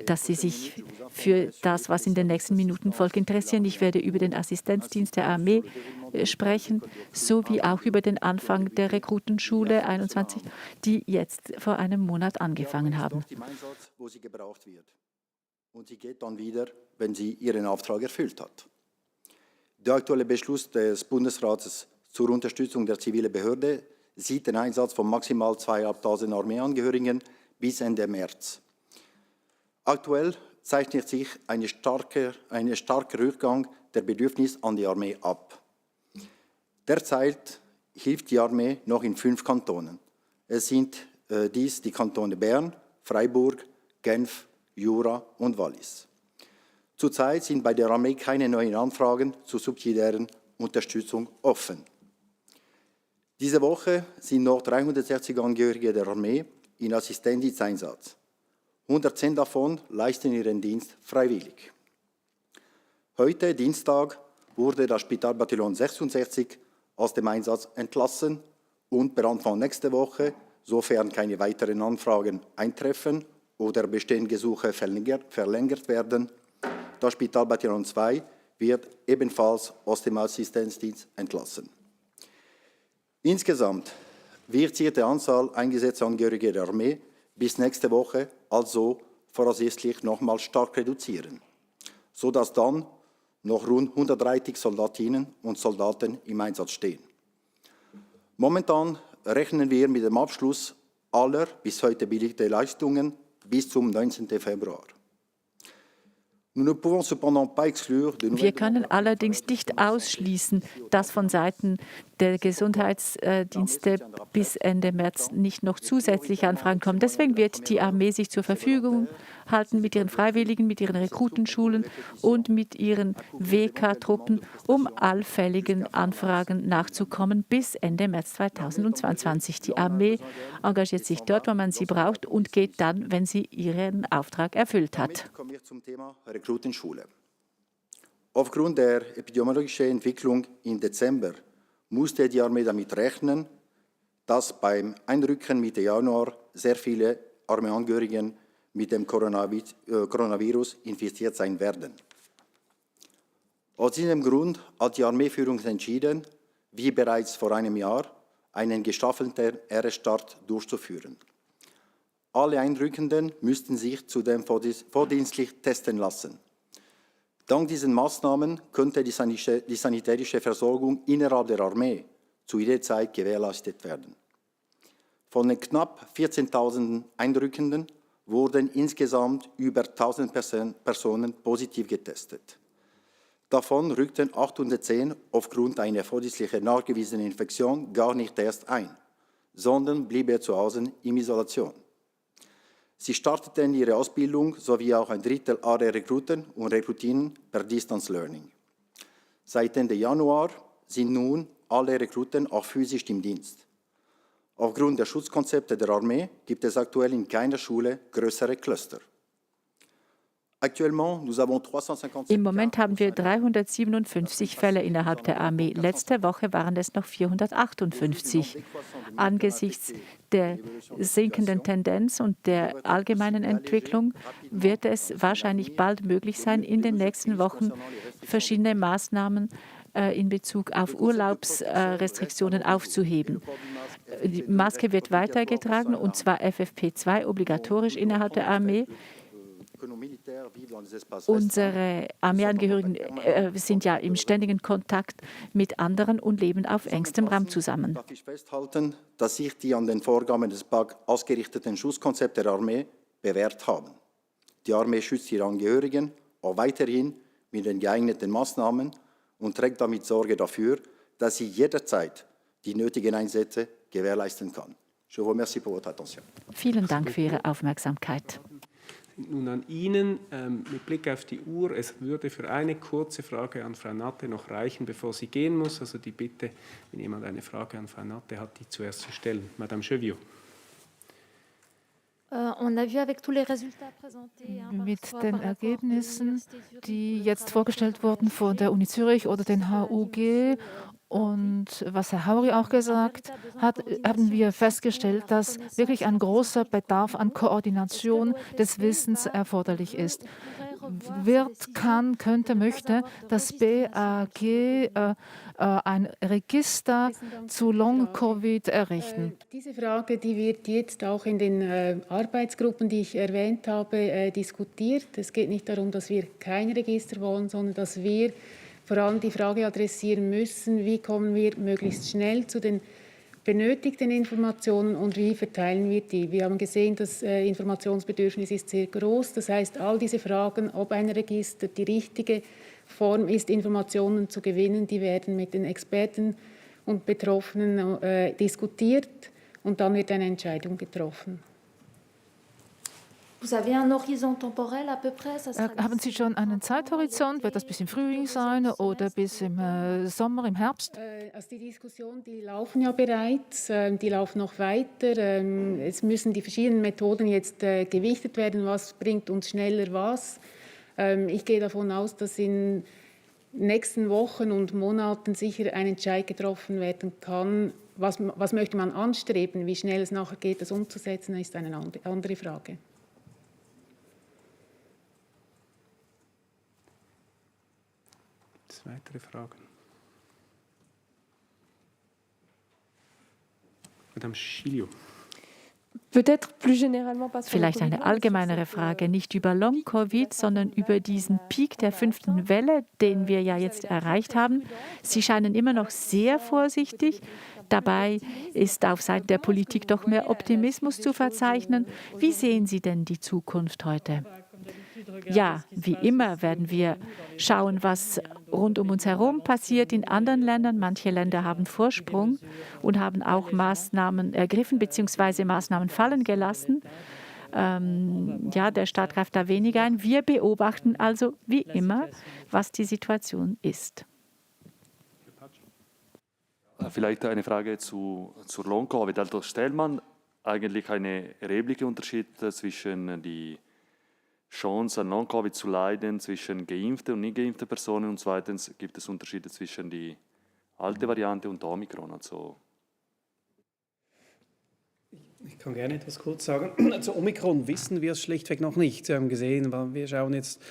Speaker 2: dass Sie sich für das, was in den nächsten Minuten folgt, interessieren. Ich werde über den Assistenzdienst der Armee sprechen, sowie auch über den Anfang der Rekrutenschule 21, die jetzt vor einem Monat angefangen haben.
Speaker 8: Und sie geht dann wieder, wenn sie ihren Auftrag erfüllt hat. Der aktuelle Beschluss des Bundesrates zur Unterstützung der zivilen Behörde sieht den Einsatz von maximal 2'500 Armeeangehörigen bis Ende März. Aktuell zeichnet sich ein starker Rückgang der Bedürfnisse an die Armee ab. Derzeit hilft die Armee noch in 5 Kantonen. Es sind dies die Kantone Bern, Freiburg, Genf, Jura und Wallis. Zurzeit sind bei der Armee keine neuen Anfragen zur subsidiären Unterstützung offen. Diese Woche sind noch 360 Angehörige der Armee in Assistenzdiensteinsatz. 110 davon leisten ihren Dienst freiwillig. Heute, Dienstag, wurde das Spitalbataillon 66 aus dem Einsatz entlassen und per Anfang nächste Woche, sofern keine weiteren Anfragen eintreffen oder bestehende Gesuche verlängert werden, das Spitalbataillon 2 wird ebenfalls aus dem Assistenzdienst entlassen. Insgesamt wird sich die Anzahl eingesetzter Angehöriger der Armee bis nächste Woche also voraussichtlich nochmals stark reduzieren, sodass dann noch rund 130 Soldatinnen und Soldaten im Einsatz stehen. Momentan rechnen wir mit dem Abschluss aller bis heute bewilligten Leistungen bis zum 19. Februar.
Speaker 2: Wir können allerdings nicht ausschließen, dass von Seiten der Gesundheitsdienste bis Ende März nicht noch zusätzliche Anfragen kommen. Deswegen wird die Armee sich zur Verfügung halten mit ihren Freiwilligen, mit ihren Rekrutenschulen und mit ihren WK-Truppen, um allfälligen Anfragen nachzukommen bis Ende März 2022. Die Armee engagiert sich dort, wo man sie braucht und geht dann, wenn sie ihren Auftrag erfüllt hat.
Speaker 8: Damit kommen wir zum Thema Rekrutenschule. Aufgrund der epidemiologischen Entwicklung im Dezember musste die Armee damit rechnen, dass beim Einrücken Mitte Januar sehr viele Armeeangehörige mit dem Coronavirus infiziert sein werden. Aus diesem Grund hat die Armeeführung entschieden, wie bereits vor einem Jahr, einen gestaffelten RS-Start durchzuführen. Alle Einrückenden müssten sich zudem vordienstlich testen lassen. Dank diesen Maßnahmen könnte die sanitärische Versorgung innerhalb der Armee zu jeder Zeit gewährleistet werden. Von den knapp 14.000 Einrückenden wurden insgesamt über 1.000 Personen positiv getestet. Davon rückten 810 aufgrund einer vordienstlich nachgewiesenen Infektion gar nicht erst ein, sondern blieben zu Hause in Isolation. Sie starteten ihre Ausbildung sowie auch ein Drittel aller Rekruten und Rekrutinnen per Distance Learning. Seit Ende Januar sind nun alle Rekruten auch physisch im Dienst. Aufgrund der Schutzkonzepte der Armee gibt es aktuell in keiner Schule größere Cluster.
Speaker 2: Im Moment haben wir 357 Fälle innerhalb der Armee. Letzte Woche waren es noch 458. Angesichts der sinkenden Tendenz und der allgemeinen Entwicklung wird es wahrscheinlich bald möglich sein, in den nächsten Wochen verschiedene Maßnahmen in Bezug auf Urlaubsrestriktionen aufzuheben. Die Maske wird weitergetragen, und zwar FFP2 obligatorisch innerhalb der Armee. Unsere Armeeangehörigen sind ja im ständigen Kontakt mit anderen und leben auf engstem Raum zusammen.
Speaker 8: Darf ich festhalten, dass sich die an den Vorgaben des BAG ausgerichteten Schutzkonzepte der Armee bewährt haben. Die Armee schützt ihre Angehörigen auch weiterhin mit den geeigneten Maßnahmen und trägt damit Sorge dafür, dass sie jederzeit die nötigen Einsätze gewährleisten kann. Je vous remercie pour votre attention.
Speaker 2: Vielen Dank für Ihre Aufmerksamkeit.
Speaker 1: Nun an Ihnen, mit Blick auf die Uhr, es würde für eine kurze Frage an Frau Natte noch reichen, bevor sie gehen muss. Also die Bitte, wenn jemand eine Frage an Frau Natte hat, die zuerst zu stellen. Madame Chevillot.
Speaker 6: Mit den Ergebnissen, die jetzt vorgestellt wurden von der Uni Zürich oder den HUG und was Herr Hauri auch gesagt hat, haben wir festgestellt, dass wirklich ein großer Bedarf an Koordination des Wissens erforderlich ist. Möchte das BAG ein Register zu Long-Covid errichten?
Speaker 3: Diese Frage, die wird jetzt auch in den Arbeitsgruppen, die ich erwähnt habe, diskutiert. Es geht nicht darum, dass wir kein Register wollen, sondern dass wir vor allem die Frage adressieren müssen, wie kommen wir möglichst schnell zu den benötigten Informationen und wie verteilen wir die. Wir haben gesehen, das Informationsbedürfnis ist sehr groß. Das heißt, all diese Fragen, ob ein Register die richtige Form ist, Informationen zu gewinnen, die werden mit den Experten und Betroffenen diskutiert und dann wird eine Entscheidung getroffen.
Speaker 6: Haben Sie schon einen Zeithorizont? Wird das bis im Frühling sein oder bis im Sommer, im Herbst?
Speaker 3: Also die Diskussionen, die laufen ja bereits, die laufen noch weiter. Es müssen die verschiedenen Methoden jetzt gewichtet werden, was bringt uns schneller was. Ich gehe davon aus, dass in nächsten Wochen und Monaten sicher ein Entscheid getroffen werden kann. Was möchte man anstreben? Wie schnell es nachher geht, das umzusetzen, ist eine andere Frage.
Speaker 1: Weitere Fragen? Madame Schilio.
Speaker 2: Vielleicht eine allgemeinere Frage, nicht über Long-Covid, sondern über diesen Peak der 5. Welle, den wir ja jetzt erreicht haben. Sie scheinen immer noch sehr vorsichtig. Dabei ist auf Seiten der Politik doch mehr Optimismus zu verzeichnen. Wie sehen Sie denn die Zukunft heute? Ja, wie immer werden wir schauen, was rund um uns herum passiert in anderen Ländern. Manche Länder haben Vorsprung und haben auch Maßnahmen ergriffen bzw. Maßnahmen fallen gelassen. Ja, der Staat greift da weniger ein. Wir beobachten also wie immer, was die Situation ist.
Speaker 9: Vielleicht eine Frage zur Long-Covid. Also stellt man eigentlich einen erheblichen Unterschied zwischen die Chance an Long-Covid zu leiden zwischen geimpften und nicht geimpften Personen und zweitens gibt es Unterschiede zwischen die alte Variante und Omikron. Also
Speaker 4: ich kann gerne etwas kurz sagen. Zu Omikron wissen wir es schlichtweg noch nicht. Sie haben gesehen, wir schauen jetzt,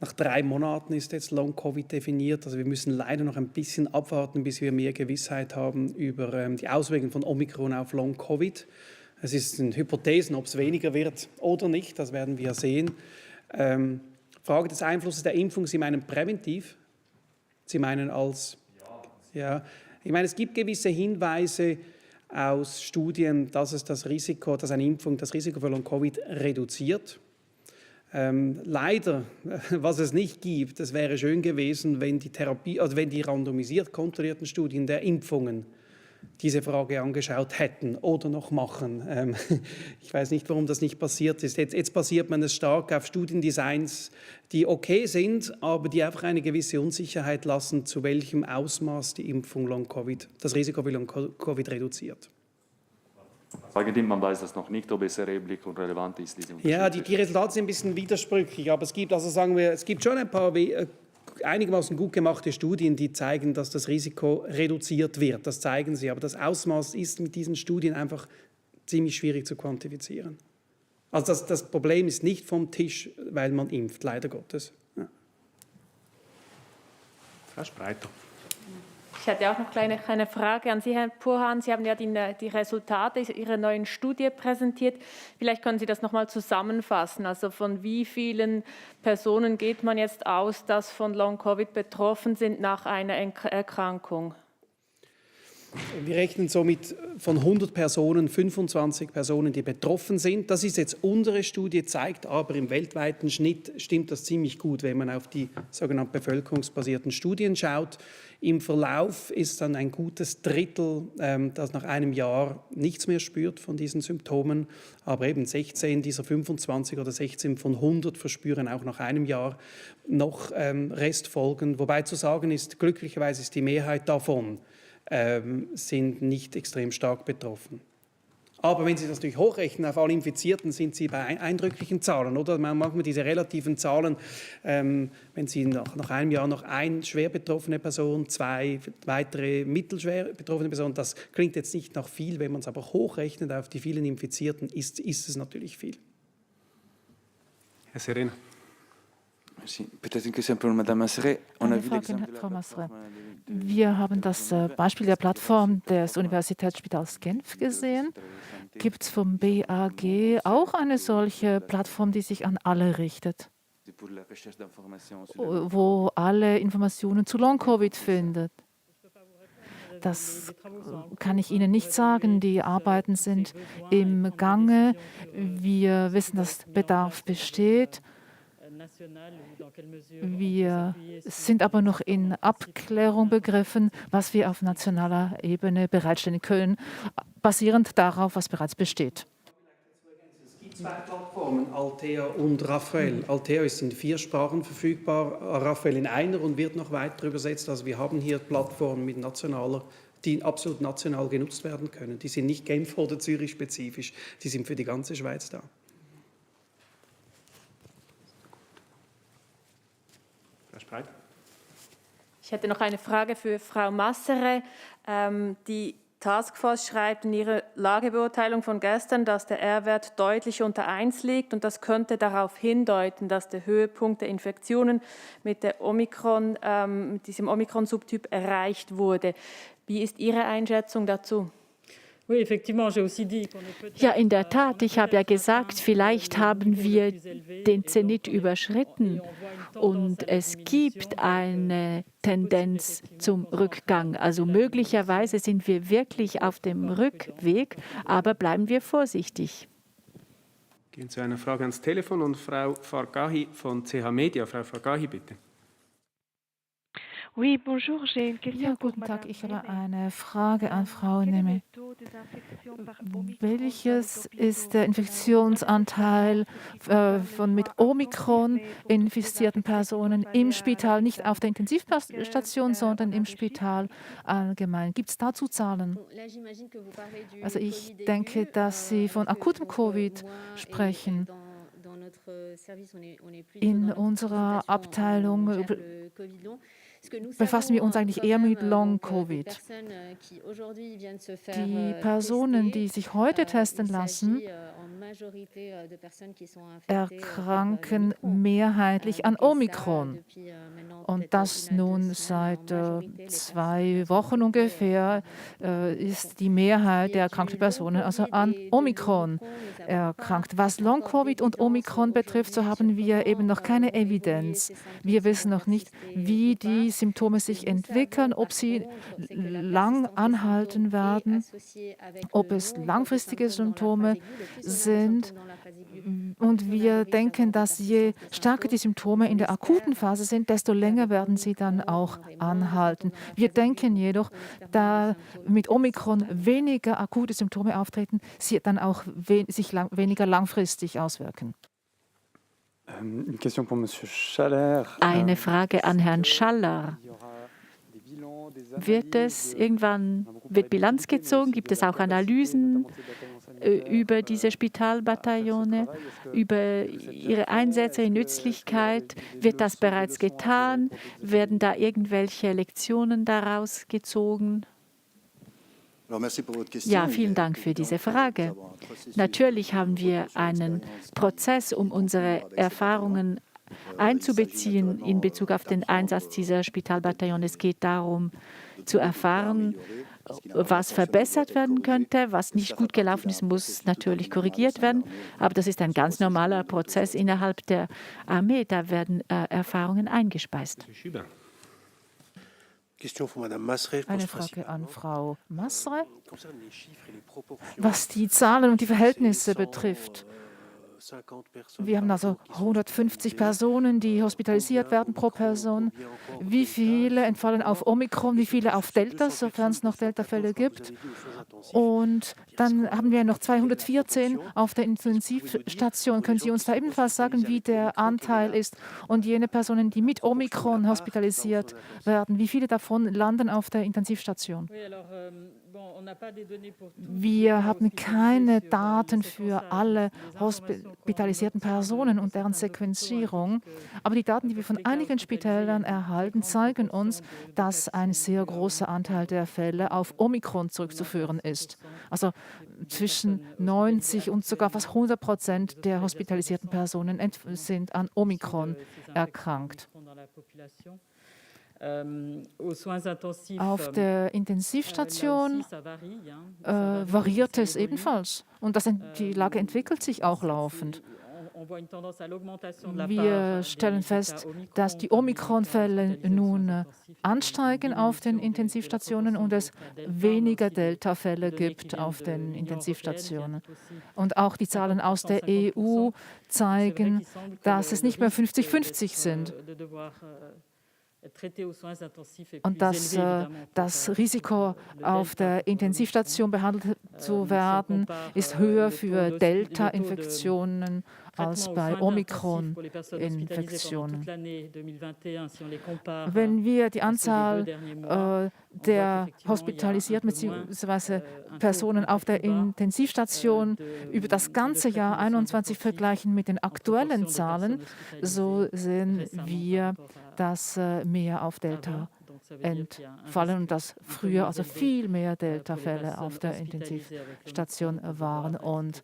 Speaker 4: nach 3 Monaten ist jetzt Long-Covid definiert. Also wir müssen leider noch ein bisschen abwarten, bis wir mehr Gewissheit haben über die Auswirkungen von Omikron auf Long-Covid. Es ist in Hypothesen, ob es weniger wird oder nicht, das werden wir sehen. Frage des Einflusses der Impfung, Sie meinen präventiv? Sie meinen als... Ja. Ich meine, es gibt gewisse Hinweise aus Studien, dass eine Impfung das Risiko für Long-Covid reduziert. Leider, was es nicht gibt, es wäre schön gewesen, wenn die randomisiert kontrollierten Studien der Impfungen diese Frage angeschaut hätten oder noch machen. Ich weiß nicht, warum das nicht passiert ist. Jetzt basiert man es stark auf Studiendesigns, die okay sind, aber die einfach eine gewisse Unsicherheit lassen, zu welchem Ausmaß die Impfung Long-Covid, das Risiko für Long-Covid reduziert.
Speaker 9: eigentlich man weiß das noch nicht, ob es erheblich und relevant ist.
Speaker 4: Ja, die Resultate sind ein bisschen widersprüchlich, aber es gibt schon ein paar einigermaßen gut gemachte Studien, die zeigen, dass das Risiko reduziert wird. Das zeigen sie. Aber das Ausmaß ist mit diesen Studien einfach ziemlich schwierig zu quantifizieren. Also das Problem ist nicht vom Tisch, weil man impft, leider Gottes. Ja.
Speaker 1: Frau Spreiter.
Speaker 10: Ich hatte auch noch eine Frage an Sie, Herr Purhan. Sie haben ja die Resultate Ihrer neuen Studie präsentiert. Vielleicht können Sie das noch mal zusammenfassen. Also von wie vielen Personen geht man jetzt aus, dass von Long-Covid betroffen sind nach einer Erkrankung?
Speaker 4: Wir rechnen somit von 100 Personen, 25 Personen, die betroffen sind. Das ist jetzt unsere Studie, zeigt aber im weltweiten Schnitt stimmt das ziemlich gut, wenn man auf die sogenannten bevölkerungsbasierten Studien schaut. Im Verlauf ist dann ein gutes Drittel, das nach einem Jahr nichts mehr spürt von diesen Symptomen. Aber eben 16 dieser 25 oder 16 von 100 verspüren auch nach einem Jahr noch Restfolgen. Wobei zu sagen ist, glücklicherweise ist die Mehrheit davon sind nicht extrem stark betroffen. Aber wenn Sie das natürlich hochrechnen auf alle Infizierten, sind Sie bei eindrücklichen Zahlen, oder? Manchmal diese relativen Zahlen, wenn Sie nach einem Jahr noch eine schwer betroffene Person, 2 weitere mittelschwer betroffene Personen, das klingt jetzt nicht nach viel, wenn man es aber hochrechnet auf die vielen Infizierten, ist es natürlich viel.
Speaker 1: Herr Serena.
Speaker 6: Eine Frage an Frau Masre. Wir haben das Beispiel der Plattform des Universitätsspitals Genf gesehen. Gibt es vom BAG auch eine solche Plattform, die sich an alle richtet, wo alle Informationen zu Long-Covid findet? Das kann ich Ihnen nicht sagen. Die Arbeiten sind im Gange. Wir wissen, dass Bedarf besteht. Wir sind aber noch in Abklärung begriffen, was wir auf nationaler Ebene bereitstellen können, basierend darauf, was bereits besteht.
Speaker 4: Es gibt zwei Plattformen, Altea und Raphael. Altea ist in 4 Sprachen verfügbar, Raphael in einer und wird noch weiter übersetzt. Also wir haben hier Plattformen mit die absolut national genutzt werden können. Die sind nicht Genf oder Zürich spezifisch, die sind für die ganze Schweiz da.
Speaker 10: Ich hätte noch eine Frage für Frau Massere. Die Taskforce schreibt in ihrer Lagebeurteilung von gestern, dass der R-Wert deutlich unter 1 liegt und das könnte darauf hindeuten, dass der Höhepunkt der Infektionen mit diesem Omikron-Subtyp erreicht wurde. Wie ist Ihre Einschätzung dazu?
Speaker 2: Ja, in der Tat. Ich habe ja gesagt, vielleicht haben wir den Zenit überschritten und es gibt eine Tendenz zum Rückgang. Also möglicherweise sind wir wirklich auf dem Rückweg, aber bleiben wir vorsichtig.
Speaker 1: Wir gehen zu einer Frage ans Telefon und Frau Fargahi von CH Media. Frau Fargahi, bitte.
Speaker 6: Ja, guten Tag. Ich habe eine Frage an Frau Neme. Welches ist der Infektionsanteil von mit Omikron infizierten Personen im Spital, nicht auf der Intensivstation, sondern im Spital allgemein? Gibt es dazu Zahlen? Also ich denke, dass Sie von akutem Covid sprechen. In unserer Abteilung befassen wir uns eigentlich eher mit Long-Covid. Die Personen, die sich heute testen lassen, erkranken mehrheitlich an Omikron. Und das nun seit 2 Wochen ungefähr ist die Mehrheit der erkrankten Personen also an Omikron erkrankt. Was Long-Covid und Omikron betrifft, so haben wir eben noch keine Evidenz. Wir wissen noch nicht, wie die Symptome sich entwickeln, ob sie lang anhalten werden, ob es langfristige Symptome sind. Und wir denken, dass je stärker die Symptome in der akuten Phase sind, desto länger werden sie dann auch anhalten. Wir denken jedoch, da mit Omikron weniger akute Symptome auftreten, sie dann auch sich weniger langfristig auswirken.
Speaker 2: Eine Frage an Herrn Schaller. Wird Bilanz gezogen? Gibt es auch Analysen über diese Spitalbataillone, über ihre Einsätze, ihre Nützlichkeit? Wird das bereits getan? Werden da irgendwelche Lektionen daraus gezogen? Ja, vielen Dank für diese Frage. Natürlich haben wir einen Prozess, um unsere Erfahrungen einzubeziehen in Bezug auf den Einsatz dieser Spitalbataillon. Es geht darum, zu erfahren, was verbessert werden könnte. Was nicht gut gelaufen ist, muss natürlich korrigiert werden. Aber das ist ein ganz normaler Prozess innerhalb der Armee. Da werden Erfahrungen eingespeist.
Speaker 6: Eine Frage an Frau Masre. Was die Zahlen und die Verhältnisse betrifft. Wir haben also 150 Personen, die hospitalisiert werden pro Person. Wie viele entfallen auf Omikron, wie viele auf Delta, sofern es noch Delta-Fälle gibt. Und dann haben wir noch 214 auf der Intensivstation. Können Sie uns da ebenfalls sagen, wie der Anteil ist? Und jene Personen, die mit Omikron hospitalisiert werden, wie viele davon landen auf der Intensivstation? Wir haben keine Daten für alle hospitalisierten Personen und deren Sequenzierung. Aber die Daten, die wir von einigen Spitälern erhalten, zeigen uns, dass ein sehr großer Anteil der Fälle auf Omikron zurückzuführen ist. Also zwischen 90 und sogar fast 100% der hospitalisierten Personen sind an Omikron erkrankt. Auf der Intensivstation variiert es ebenfalls. Und die Lage entwickelt sich auch laufend. Wir stellen fest, dass die Omikron-Fälle nun ansteigen auf den Intensivstationen und es weniger Delta-Fälle gibt auf den Intensivstationen. Und auch die Zahlen aus der EU zeigen, dass es nicht mehr 50-50 sind. Und dass das Risiko, auf der Intensivstation behandelt zu werden, ist höher für Delta-Infektionen als bei Omikron-Infektionen. Wenn wir die Anzahl der hospitalisierten bzw. Personen auf der Intensivstation über das ganze Jahr 2021 vergleichen mit den aktuellen Zahlen, so sehen wir, dass mehr auf Delta entfallen und dass früher also viel mehr Delta-Fälle auf der Intensivstation waren und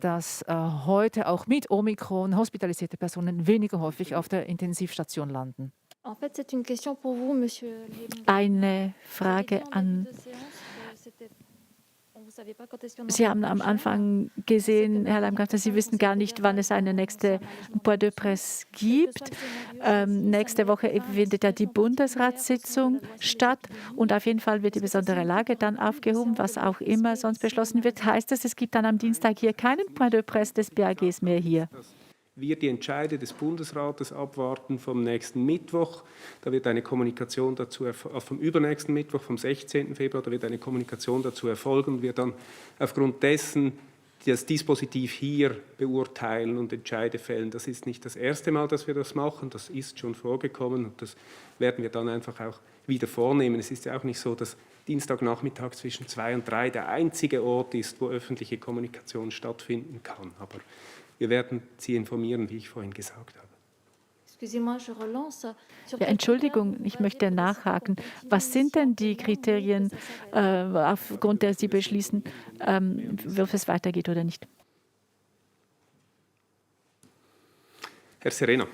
Speaker 6: dass heute auch mit Omikron hospitalisierte Personen weniger häufig auf der Intensivstation landen.
Speaker 2: Eine Frage an Sie haben am Anfang gesehen, Herr Leimgartner, Sie wissen gar nicht, wann es eine nächste Point de Presse gibt. Nächste Woche findet ja die Bundesratssitzung statt und auf jeden Fall wird die besondere Lage dann aufgehoben, was auch immer sonst beschlossen wird. Heißt das, es gibt dann am Dienstag hier keinen Point de Presse des BAGs mehr hier?
Speaker 1: Wir die Entscheide des Bundesrates abwarten vom nächsten Mittwoch. Da wird eine Kommunikation dazu vom übernächsten Mittwoch, vom 16. Februar, da wird eine Kommunikation dazu erfolgen. Wir dann aufgrund dessen das Dispositiv hier beurteilen und Entscheide fällen. Das ist nicht das erste Mal, dass wir das machen. Das ist schon vorgekommen und das werden wir dann einfach auch wieder vornehmen. Es ist ja auch nicht so, dass Dienstagnachmittag zwischen 2 und 3 der einzige Ort ist, wo öffentliche Kommunikation stattfinden kann. Aber wir werden Sie informieren, wie ich vorhin gesagt habe.
Speaker 2: Ja, Entschuldigung, ich möchte nachhaken. Was sind denn die Kriterien, aufgrund der Sie beschließen, ob es weitergeht oder nicht?
Speaker 1: Herr Serena.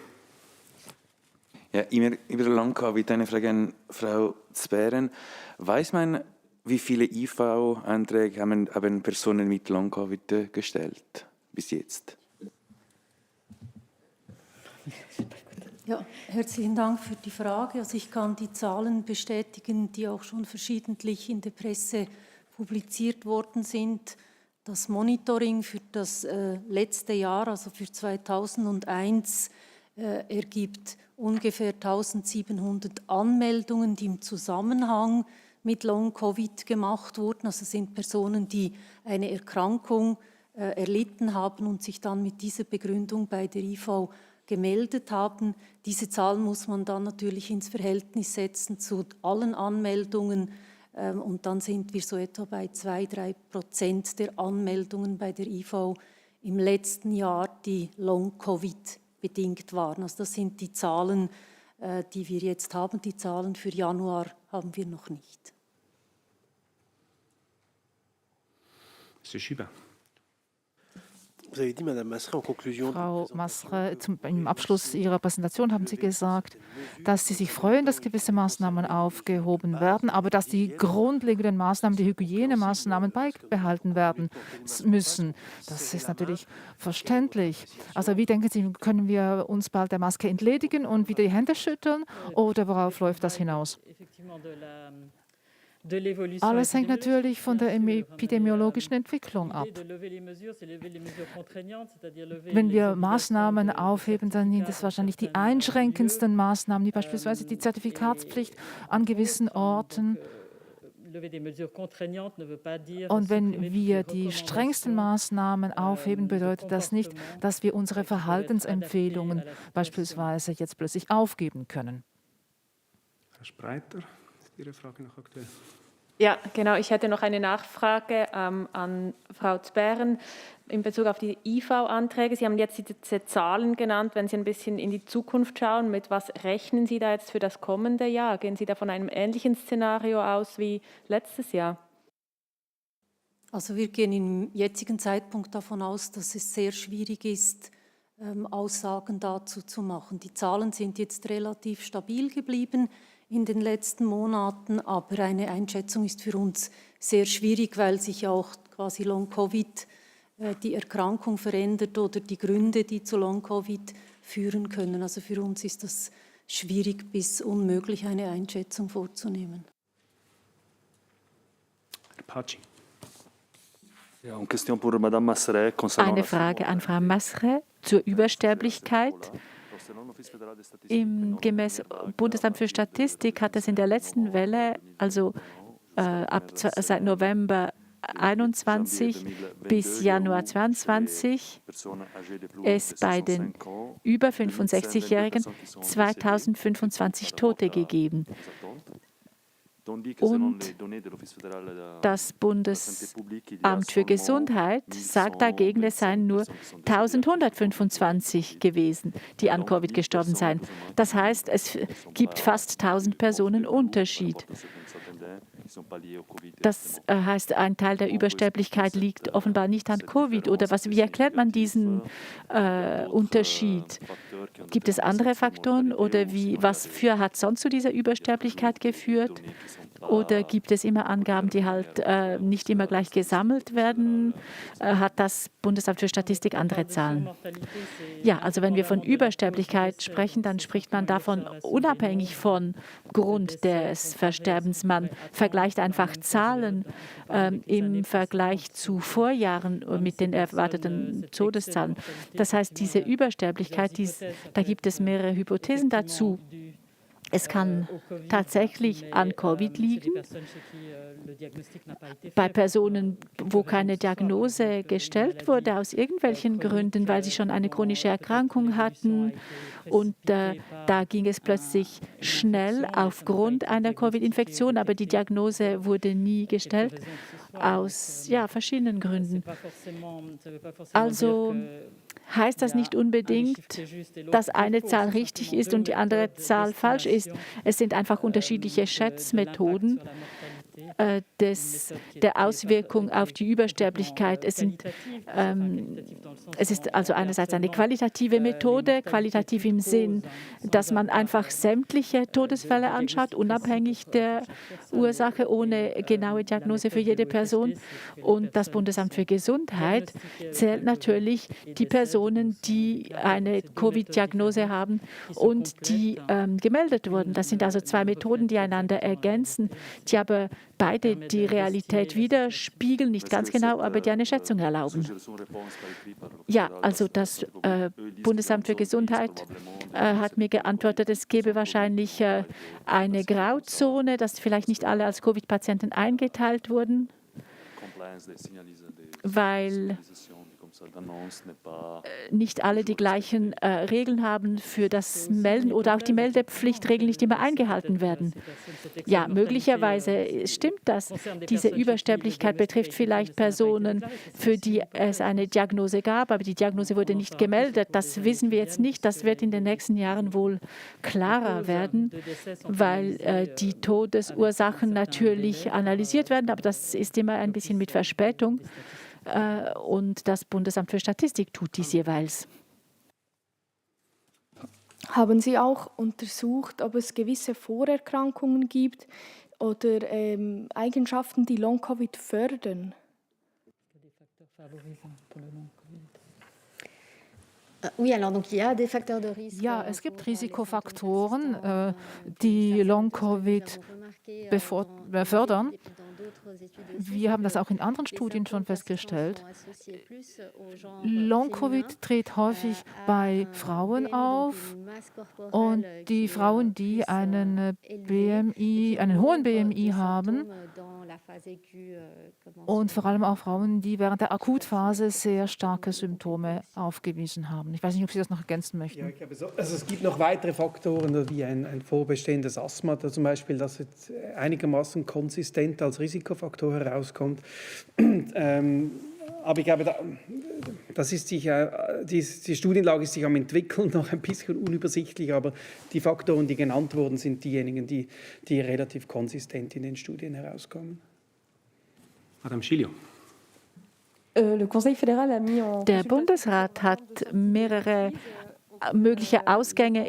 Speaker 11: Ja, über Long-Covid eine Frage an Frau Zbären. Weiß man, wie viele IV-Anträge haben Personen mit Long-Covid gestellt bis jetzt?
Speaker 12: Ja, herzlichen Dank für die Frage. Also ich kann die Zahlen bestätigen, die auch schon verschiedentlich in der Presse publiziert worden sind. Das Monitoring für das letzte Jahr, also für 2001, ergibt ungefähr 1700 Anmeldungen, die im Zusammenhang mit Long-Covid gemacht wurden. Also es sind Personen, die eine Erkrankung erlitten haben und sich dann mit dieser Begründung bei der IV gemeldet haben. Diese Zahlen muss man dann natürlich ins Verhältnis setzen zu allen Anmeldungen und dann sind wir so etwa bei 2-3% der Anmeldungen bei der IV im letzten Jahr, die Long-Covid bedingt waren. Also das sind die Zahlen, die wir jetzt haben. Die Zahlen für Januar haben wir noch nicht.
Speaker 1: Monsieur Schubin.
Speaker 6: Frau Masre, im Abschluss Ihrer Präsentation haben Sie gesagt, dass Sie sich freuen, dass gewisse Maßnahmen aufgehoben werden, aber dass die grundlegenden Maßnahmen, die Hygienemaßnahmen beibehalten werden müssen. Das ist natürlich verständlich. Also wie denken Sie, können wir uns bald der Maske entledigen und wieder die Hände schütteln oder worauf läuft das hinaus? Alles hängt natürlich von der epidemiologischen Entwicklung ab. Wenn wir Maßnahmen aufheben, dann sind es wahrscheinlich die einschränkendsten Maßnahmen, wie beispielsweise die Zertifikatspflicht an gewissen Orten. Und wenn wir die strengsten Maßnahmen aufheben, bedeutet das nicht, dass wir unsere Verhaltensempfehlungen beispielsweise jetzt plötzlich aufgeben können.
Speaker 1: Herr Spreiter. Ihre Frage noch aktuell?
Speaker 10: Ja, genau. Ich hätte noch eine Nachfrage an Frau Zbären in Bezug auf die IV-Anträge. Sie haben jetzt diese Zahlen genannt. Wenn Sie ein bisschen in die Zukunft schauen, mit was rechnen Sie da jetzt für das kommende Jahr? Gehen Sie da von einem ähnlichen Szenario aus wie letztes Jahr?
Speaker 12: Also wir gehen im jetzigen Zeitpunkt davon aus, dass es sehr schwierig ist, Aussagen dazu zu machen. Die Zahlen sind jetzt relativ stabil geblieben in den letzten Monaten, aber eine Einschätzung ist für uns sehr schwierig, weil sich auch quasi Long-Covid die Erkrankung verändert oder die Gründe, die zu Long-Covid führen können. Also für uns ist das schwierig bis unmöglich, eine Einschätzung vorzunehmen.
Speaker 2: Eine Frage an Frau Masre zur Übersterblichkeit. Gemäß Bundesamt für Statistik hat es in der letzten Welle, also seit November 21 bis Januar 22, es bei den über 65-Jährigen 2025 Tote gegeben. Und das Bundesamt für Gesundheit sagt dagegen, es seien nur 1125 gewesen, die an Covid gestorben seien. Das heißt, es gibt fast 1000 Personen Unterschied. Das heißt, ein Teil der Übersterblichkeit liegt offenbar nicht an Covid. Oder wie erklärt man diesen Unterschied? Gibt es andere Faktoren oder was hat sonst zu dieser Übersterblichkeit geführt? Oder gibt es immer Angaben, die halt nicht immer gleich gesammelt werden? Hat das Bundesamt für Statistik andere Zahlen? Ja, also wenn wir von Übersterblichkeit sprechen, dann spricht man davon unabhängig von Grund des Versterbens. Man vergleicht einfach Zahlen im Vergleich zu Vorjahren mit den erwarteten Todeszahlen. Das heißt, diese Übersterblichkeit, da gibt es mehrere Hypothesen dazu. Es kann tatsächlich an Covid liegen, bei Personen, wo keine Diagnose gestellt wurde, aus irgendwelchen Gründen, weil sie schon eine chronische Erkrankung hatten. Und da ging es plötzlich schnell aufgrund einer Covid-Infektion, aber die Diagnose wurde nie gestellt, aus verschiedenen Gründen. Also heißt das nicht unbedingt, dass eine Zahl richtig ist und die andere Zahl falsch ist. Es sind einfach unterschiedliche Schätzmethoden der Auswirkung auf die Übersterblichkeit. Es ist also einerseits eine qualitative Methode, qualitativ im Sinn, dass man einfach sämtliche Todesfälle anschaut, unabhängig der Ursache, ohne genaue Diagnose für jede Person. Und das Bundesamt für Gesundheit zählt natürlich die Personen, die eine Covid-Diagnose haben und die gemeldet wurden. Das sind also zwei Methoden, die einander ergänzen, die aber beide die Realität widerspiegeln, nicht ganz genau, aber die eine Schätzung erlauben. Ja, also das Bundesamt für Gesundheit hat mir geantwortet, es gäbe wahrscheinlich eine Grauzone, dass vielleicht nicht alle als Covid-Patienten eingeteilt wurden, weil nicht alle die gleichen Regeln haben für das Melden oder auch die Meldepflichtregeln nicht immer eingehalten werden. Ja, möglicherweise stimmt das. Diese Übersterblichkeit betrifft vielleicht Personen, für die es eine Diagnose gab, aber die Diagnose wurde nicht gemeldet. Das wissen wir jetzt nicht. Das wird in den nächsten Jahren wohl klarer werden, weil die Todesursachen natürlich analysiert werden, aber das ist immer ein bisschen mit Verspätung. Und das Bundesamt für Statistik tut dies jeweils.
Speaker 13: Haben Sie auch untersucht, ob es gewisse Vorerkrankungen gibt oder Eigenschaften, die Long-Covid fördern?
Speaker 6: Ja, es gibt Risikofaktoren, die Long-Covid fördern. Wir haben das auch in anderen Studien schon festgestellt. Long-Covid tritt häufig bei Frauen auf und die Frauen, die einen hohen BMI haben und vor allem auch Frauen, die während der Akutphase sehr starke Symptome aufgewiesen haben. Ich weiß nicht, ob Sie das noch ergänzen möchten.
Speaker 4: Ja, ich glaube, also es gibt noch weitere Faktoren, wie ein vorbestehendes Asthma zum Beispiel, das jetzt einigermaßen konsistent als Risikofaktor herauskommt. Aber ich glaube, die Studienlage ist sich am entwickeln, noch ein bisschen unübersichtlich, aber die Faktoren, die genannt wurden, sind diejenigen, die relativ konsistent in den Studien herauskommen.
Speaker 1: Madame Chilio.
Speaker 2: Der Bundesrat hat mehrere mögliche Ausgänge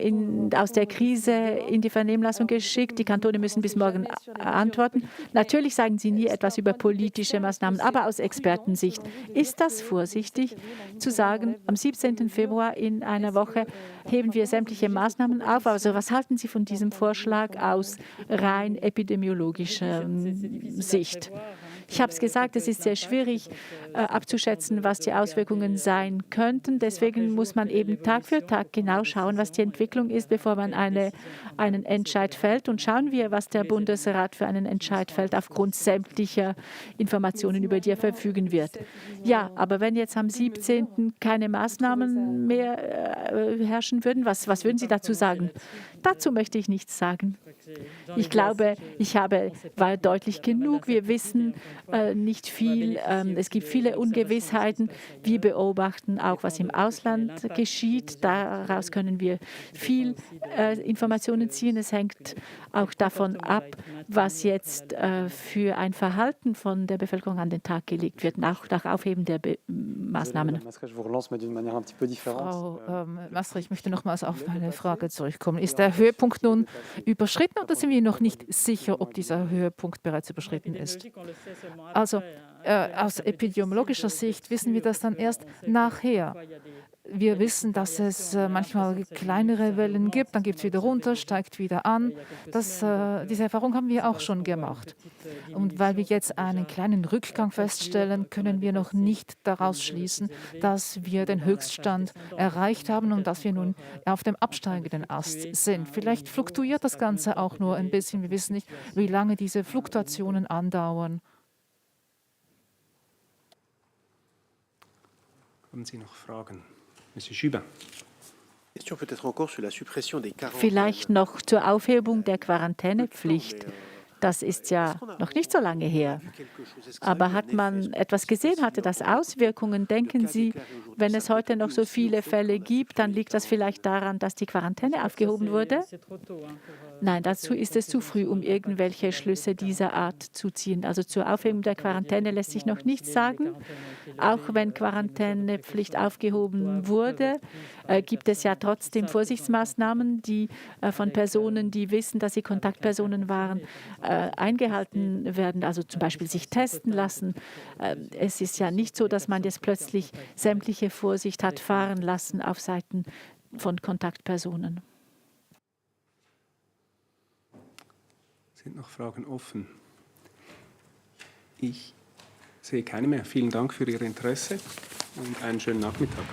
Speaker 2: aus der Krise in die Vernehmlassung geschickt. Die Kantone müssen bis morgen antworten. Natürlich sagen sie nie etwas über politische Maßnahmen, aber aus Expertensicht ist das vorsichtig zu sagen, am 17. Februar in einer Woche heben wir sämtliche Maßnahmen auf. Also was halten Sie von diesem Vorschlag aus rein epidemiologischer Sicht? Ich habe es gesagt, es ist sehr schwierig abzuschätzen, was die Auswirkungen sein könnten. Deswegen muss man eben Tag für Tag genau schauen, was die Entwicklung ist, bevor man einen Entscheid fällt. Und schauen wir, was der Bundesrat für einen Entscheid fällt, aufgrund sämtlicher Informationen, über die er verfügen wird. Ja, aber wenn jetzt am 17. keine Maßnahmen mehr herrschen würden, was würden Sie dazu sagen? Dazu möchte ich nichts sagen. Ich glaube, war deutlich genug. Wir wissen nicht viel. Es gibt viele Ungewissheiten. Wir beobachten auch, was im Ausland geschieht. Daraus können wir viel Informationen ziehen. Es hängt auch davon ab, was jetzt für ein Verhalten von der Bevölkerung an den Tag gelegt wird, nach Aufheben der Maßnahmen.
Speaker 6: Frau Mastre, ich möchte nochmals auf meine Frage zurückkommen. Ist der Höhepunkt nun überschritten oder sind wir noch nicht sicher, ob dieser Höhepunkt bereits überschritten ist? Also aus epidemiologischer Sicht wissen wir das dann erst nachher. Wir wissen, dass es manchmal kleinere Wellen gibt, dann gibt es wieder runter, steigt wieder an. Diese Erfahrung haben wir auch schon gemacht. Und weil wir jetzt einen kleinen Rückgang feststellen, können wir noch nicht daraus schließen, dass wir den Höchststand erreicht haben und dass wir nun auf dem absteigenden Ast sind. Vielleicht fluktuiert das Ganze auch nur ein bisschen. Wir wissen nicht, wie lange diese Fluktuationen andauern.
Speaker 1: Haben Sie noch Fragen? Monsieur Jubin.
Speaker 2: Vielleicht noch zur Aufhebung der Quarantänepflicht. Das ist ja noch nicht so lange her. Aber hat man etwas gesehen? Hatte das Auswirkungen? Denken Sie, wenn es heute noch so viele Fälle gibt, dann liegt das vielleicht daran, dass die Quarantäne aufgehoben wurde? Nein, dazu ist es zu früh, um irgendwelche Schlüsse dieser Art zu ziehen. Also zur Aufhebung der Quarantäne lässt sich noch nichts sagen. Auch wenn Quarantänepflicht aufgehoben wurde, gibt es ja trotzdem Vorsichtsmaßnahmen, die von Personen, die wissen, dass sie Kontaktpersonen waren, eingehalten werden, also zum Beispiel sich testen lassen. Es ist ja nicht so, dass man jetzt plötzlich sämtliche Vorsicht hat fahren lassen auf Seiten von Kontaktpersonen.
Speaker 1: Sind noch Fragen offen? Ich sehe keine mehr. Vielen Dank für Ihr Interesse und einen schönen Nachmittag.